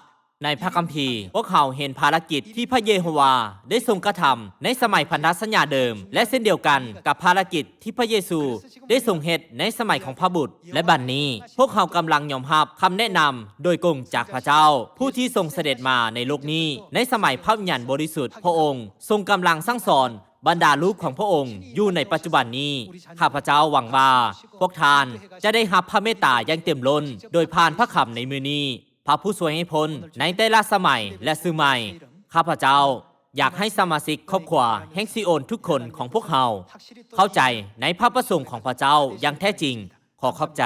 ໃນພະຄຳພີ, ພວກເຮົາເຫັນພາລະກິດທີ່ພະເຢໂຮວາໄດ້ຊົງກະທຳໃນສະໄໝພັນທະສັນຍາເດີມ ແລະ ເຊັ່ນດຽວກັນກັບພາລະກິດທີ່ພະເຢຊູໄດ້ຊົງເຮັດໃນສະໄໝຂອງພະບຸດ. ແລະ ບັດນີ້, ພວກເຮົາກຳລັງຍອມຮັບຄຳແນະນຳໂດຍກົງຈາກພະເຈົ້າ, ຜູ້ທີ່ຊົງສະເດັດມາໃນໂລກນີ້ໃນສະໄໝພະວິນຍານບໍລິສຸດ. ພະອົງຊົງກຳລັງສັ່ງສອນບັນດາລູກຂອງພະອົງຢູ່ໃນປັດຈຸບັນນີ້. ຂ້າພະເຈົ້າຫວັງວ່າພວກທ່ານຈະໄດ້ຮັບພະເມດຕາຢ່າງເຕັມລົ້ນໂດຍຜ່ານພະຄຳໃນມື້ນີ້. ພະຜູ້ຊ່ວຍໃຫ້ພົ້ນໃນແຕ່ລະສະໄໝ ແລະ ຊື່ໃໝ່. ຂ້າພະເຈົ້າຢາກໃຫ້ສະມາຊິກຄອບຄົວແຫ່ງຊີໂອນທຸກຄົນຂອງພວກເຮົາເຂົ້າໃຈໃນພະປະສົງຂອງພະເຈົ້າຢ່າງແທ້ຈິງ. ຂໍຂອບໃຈ.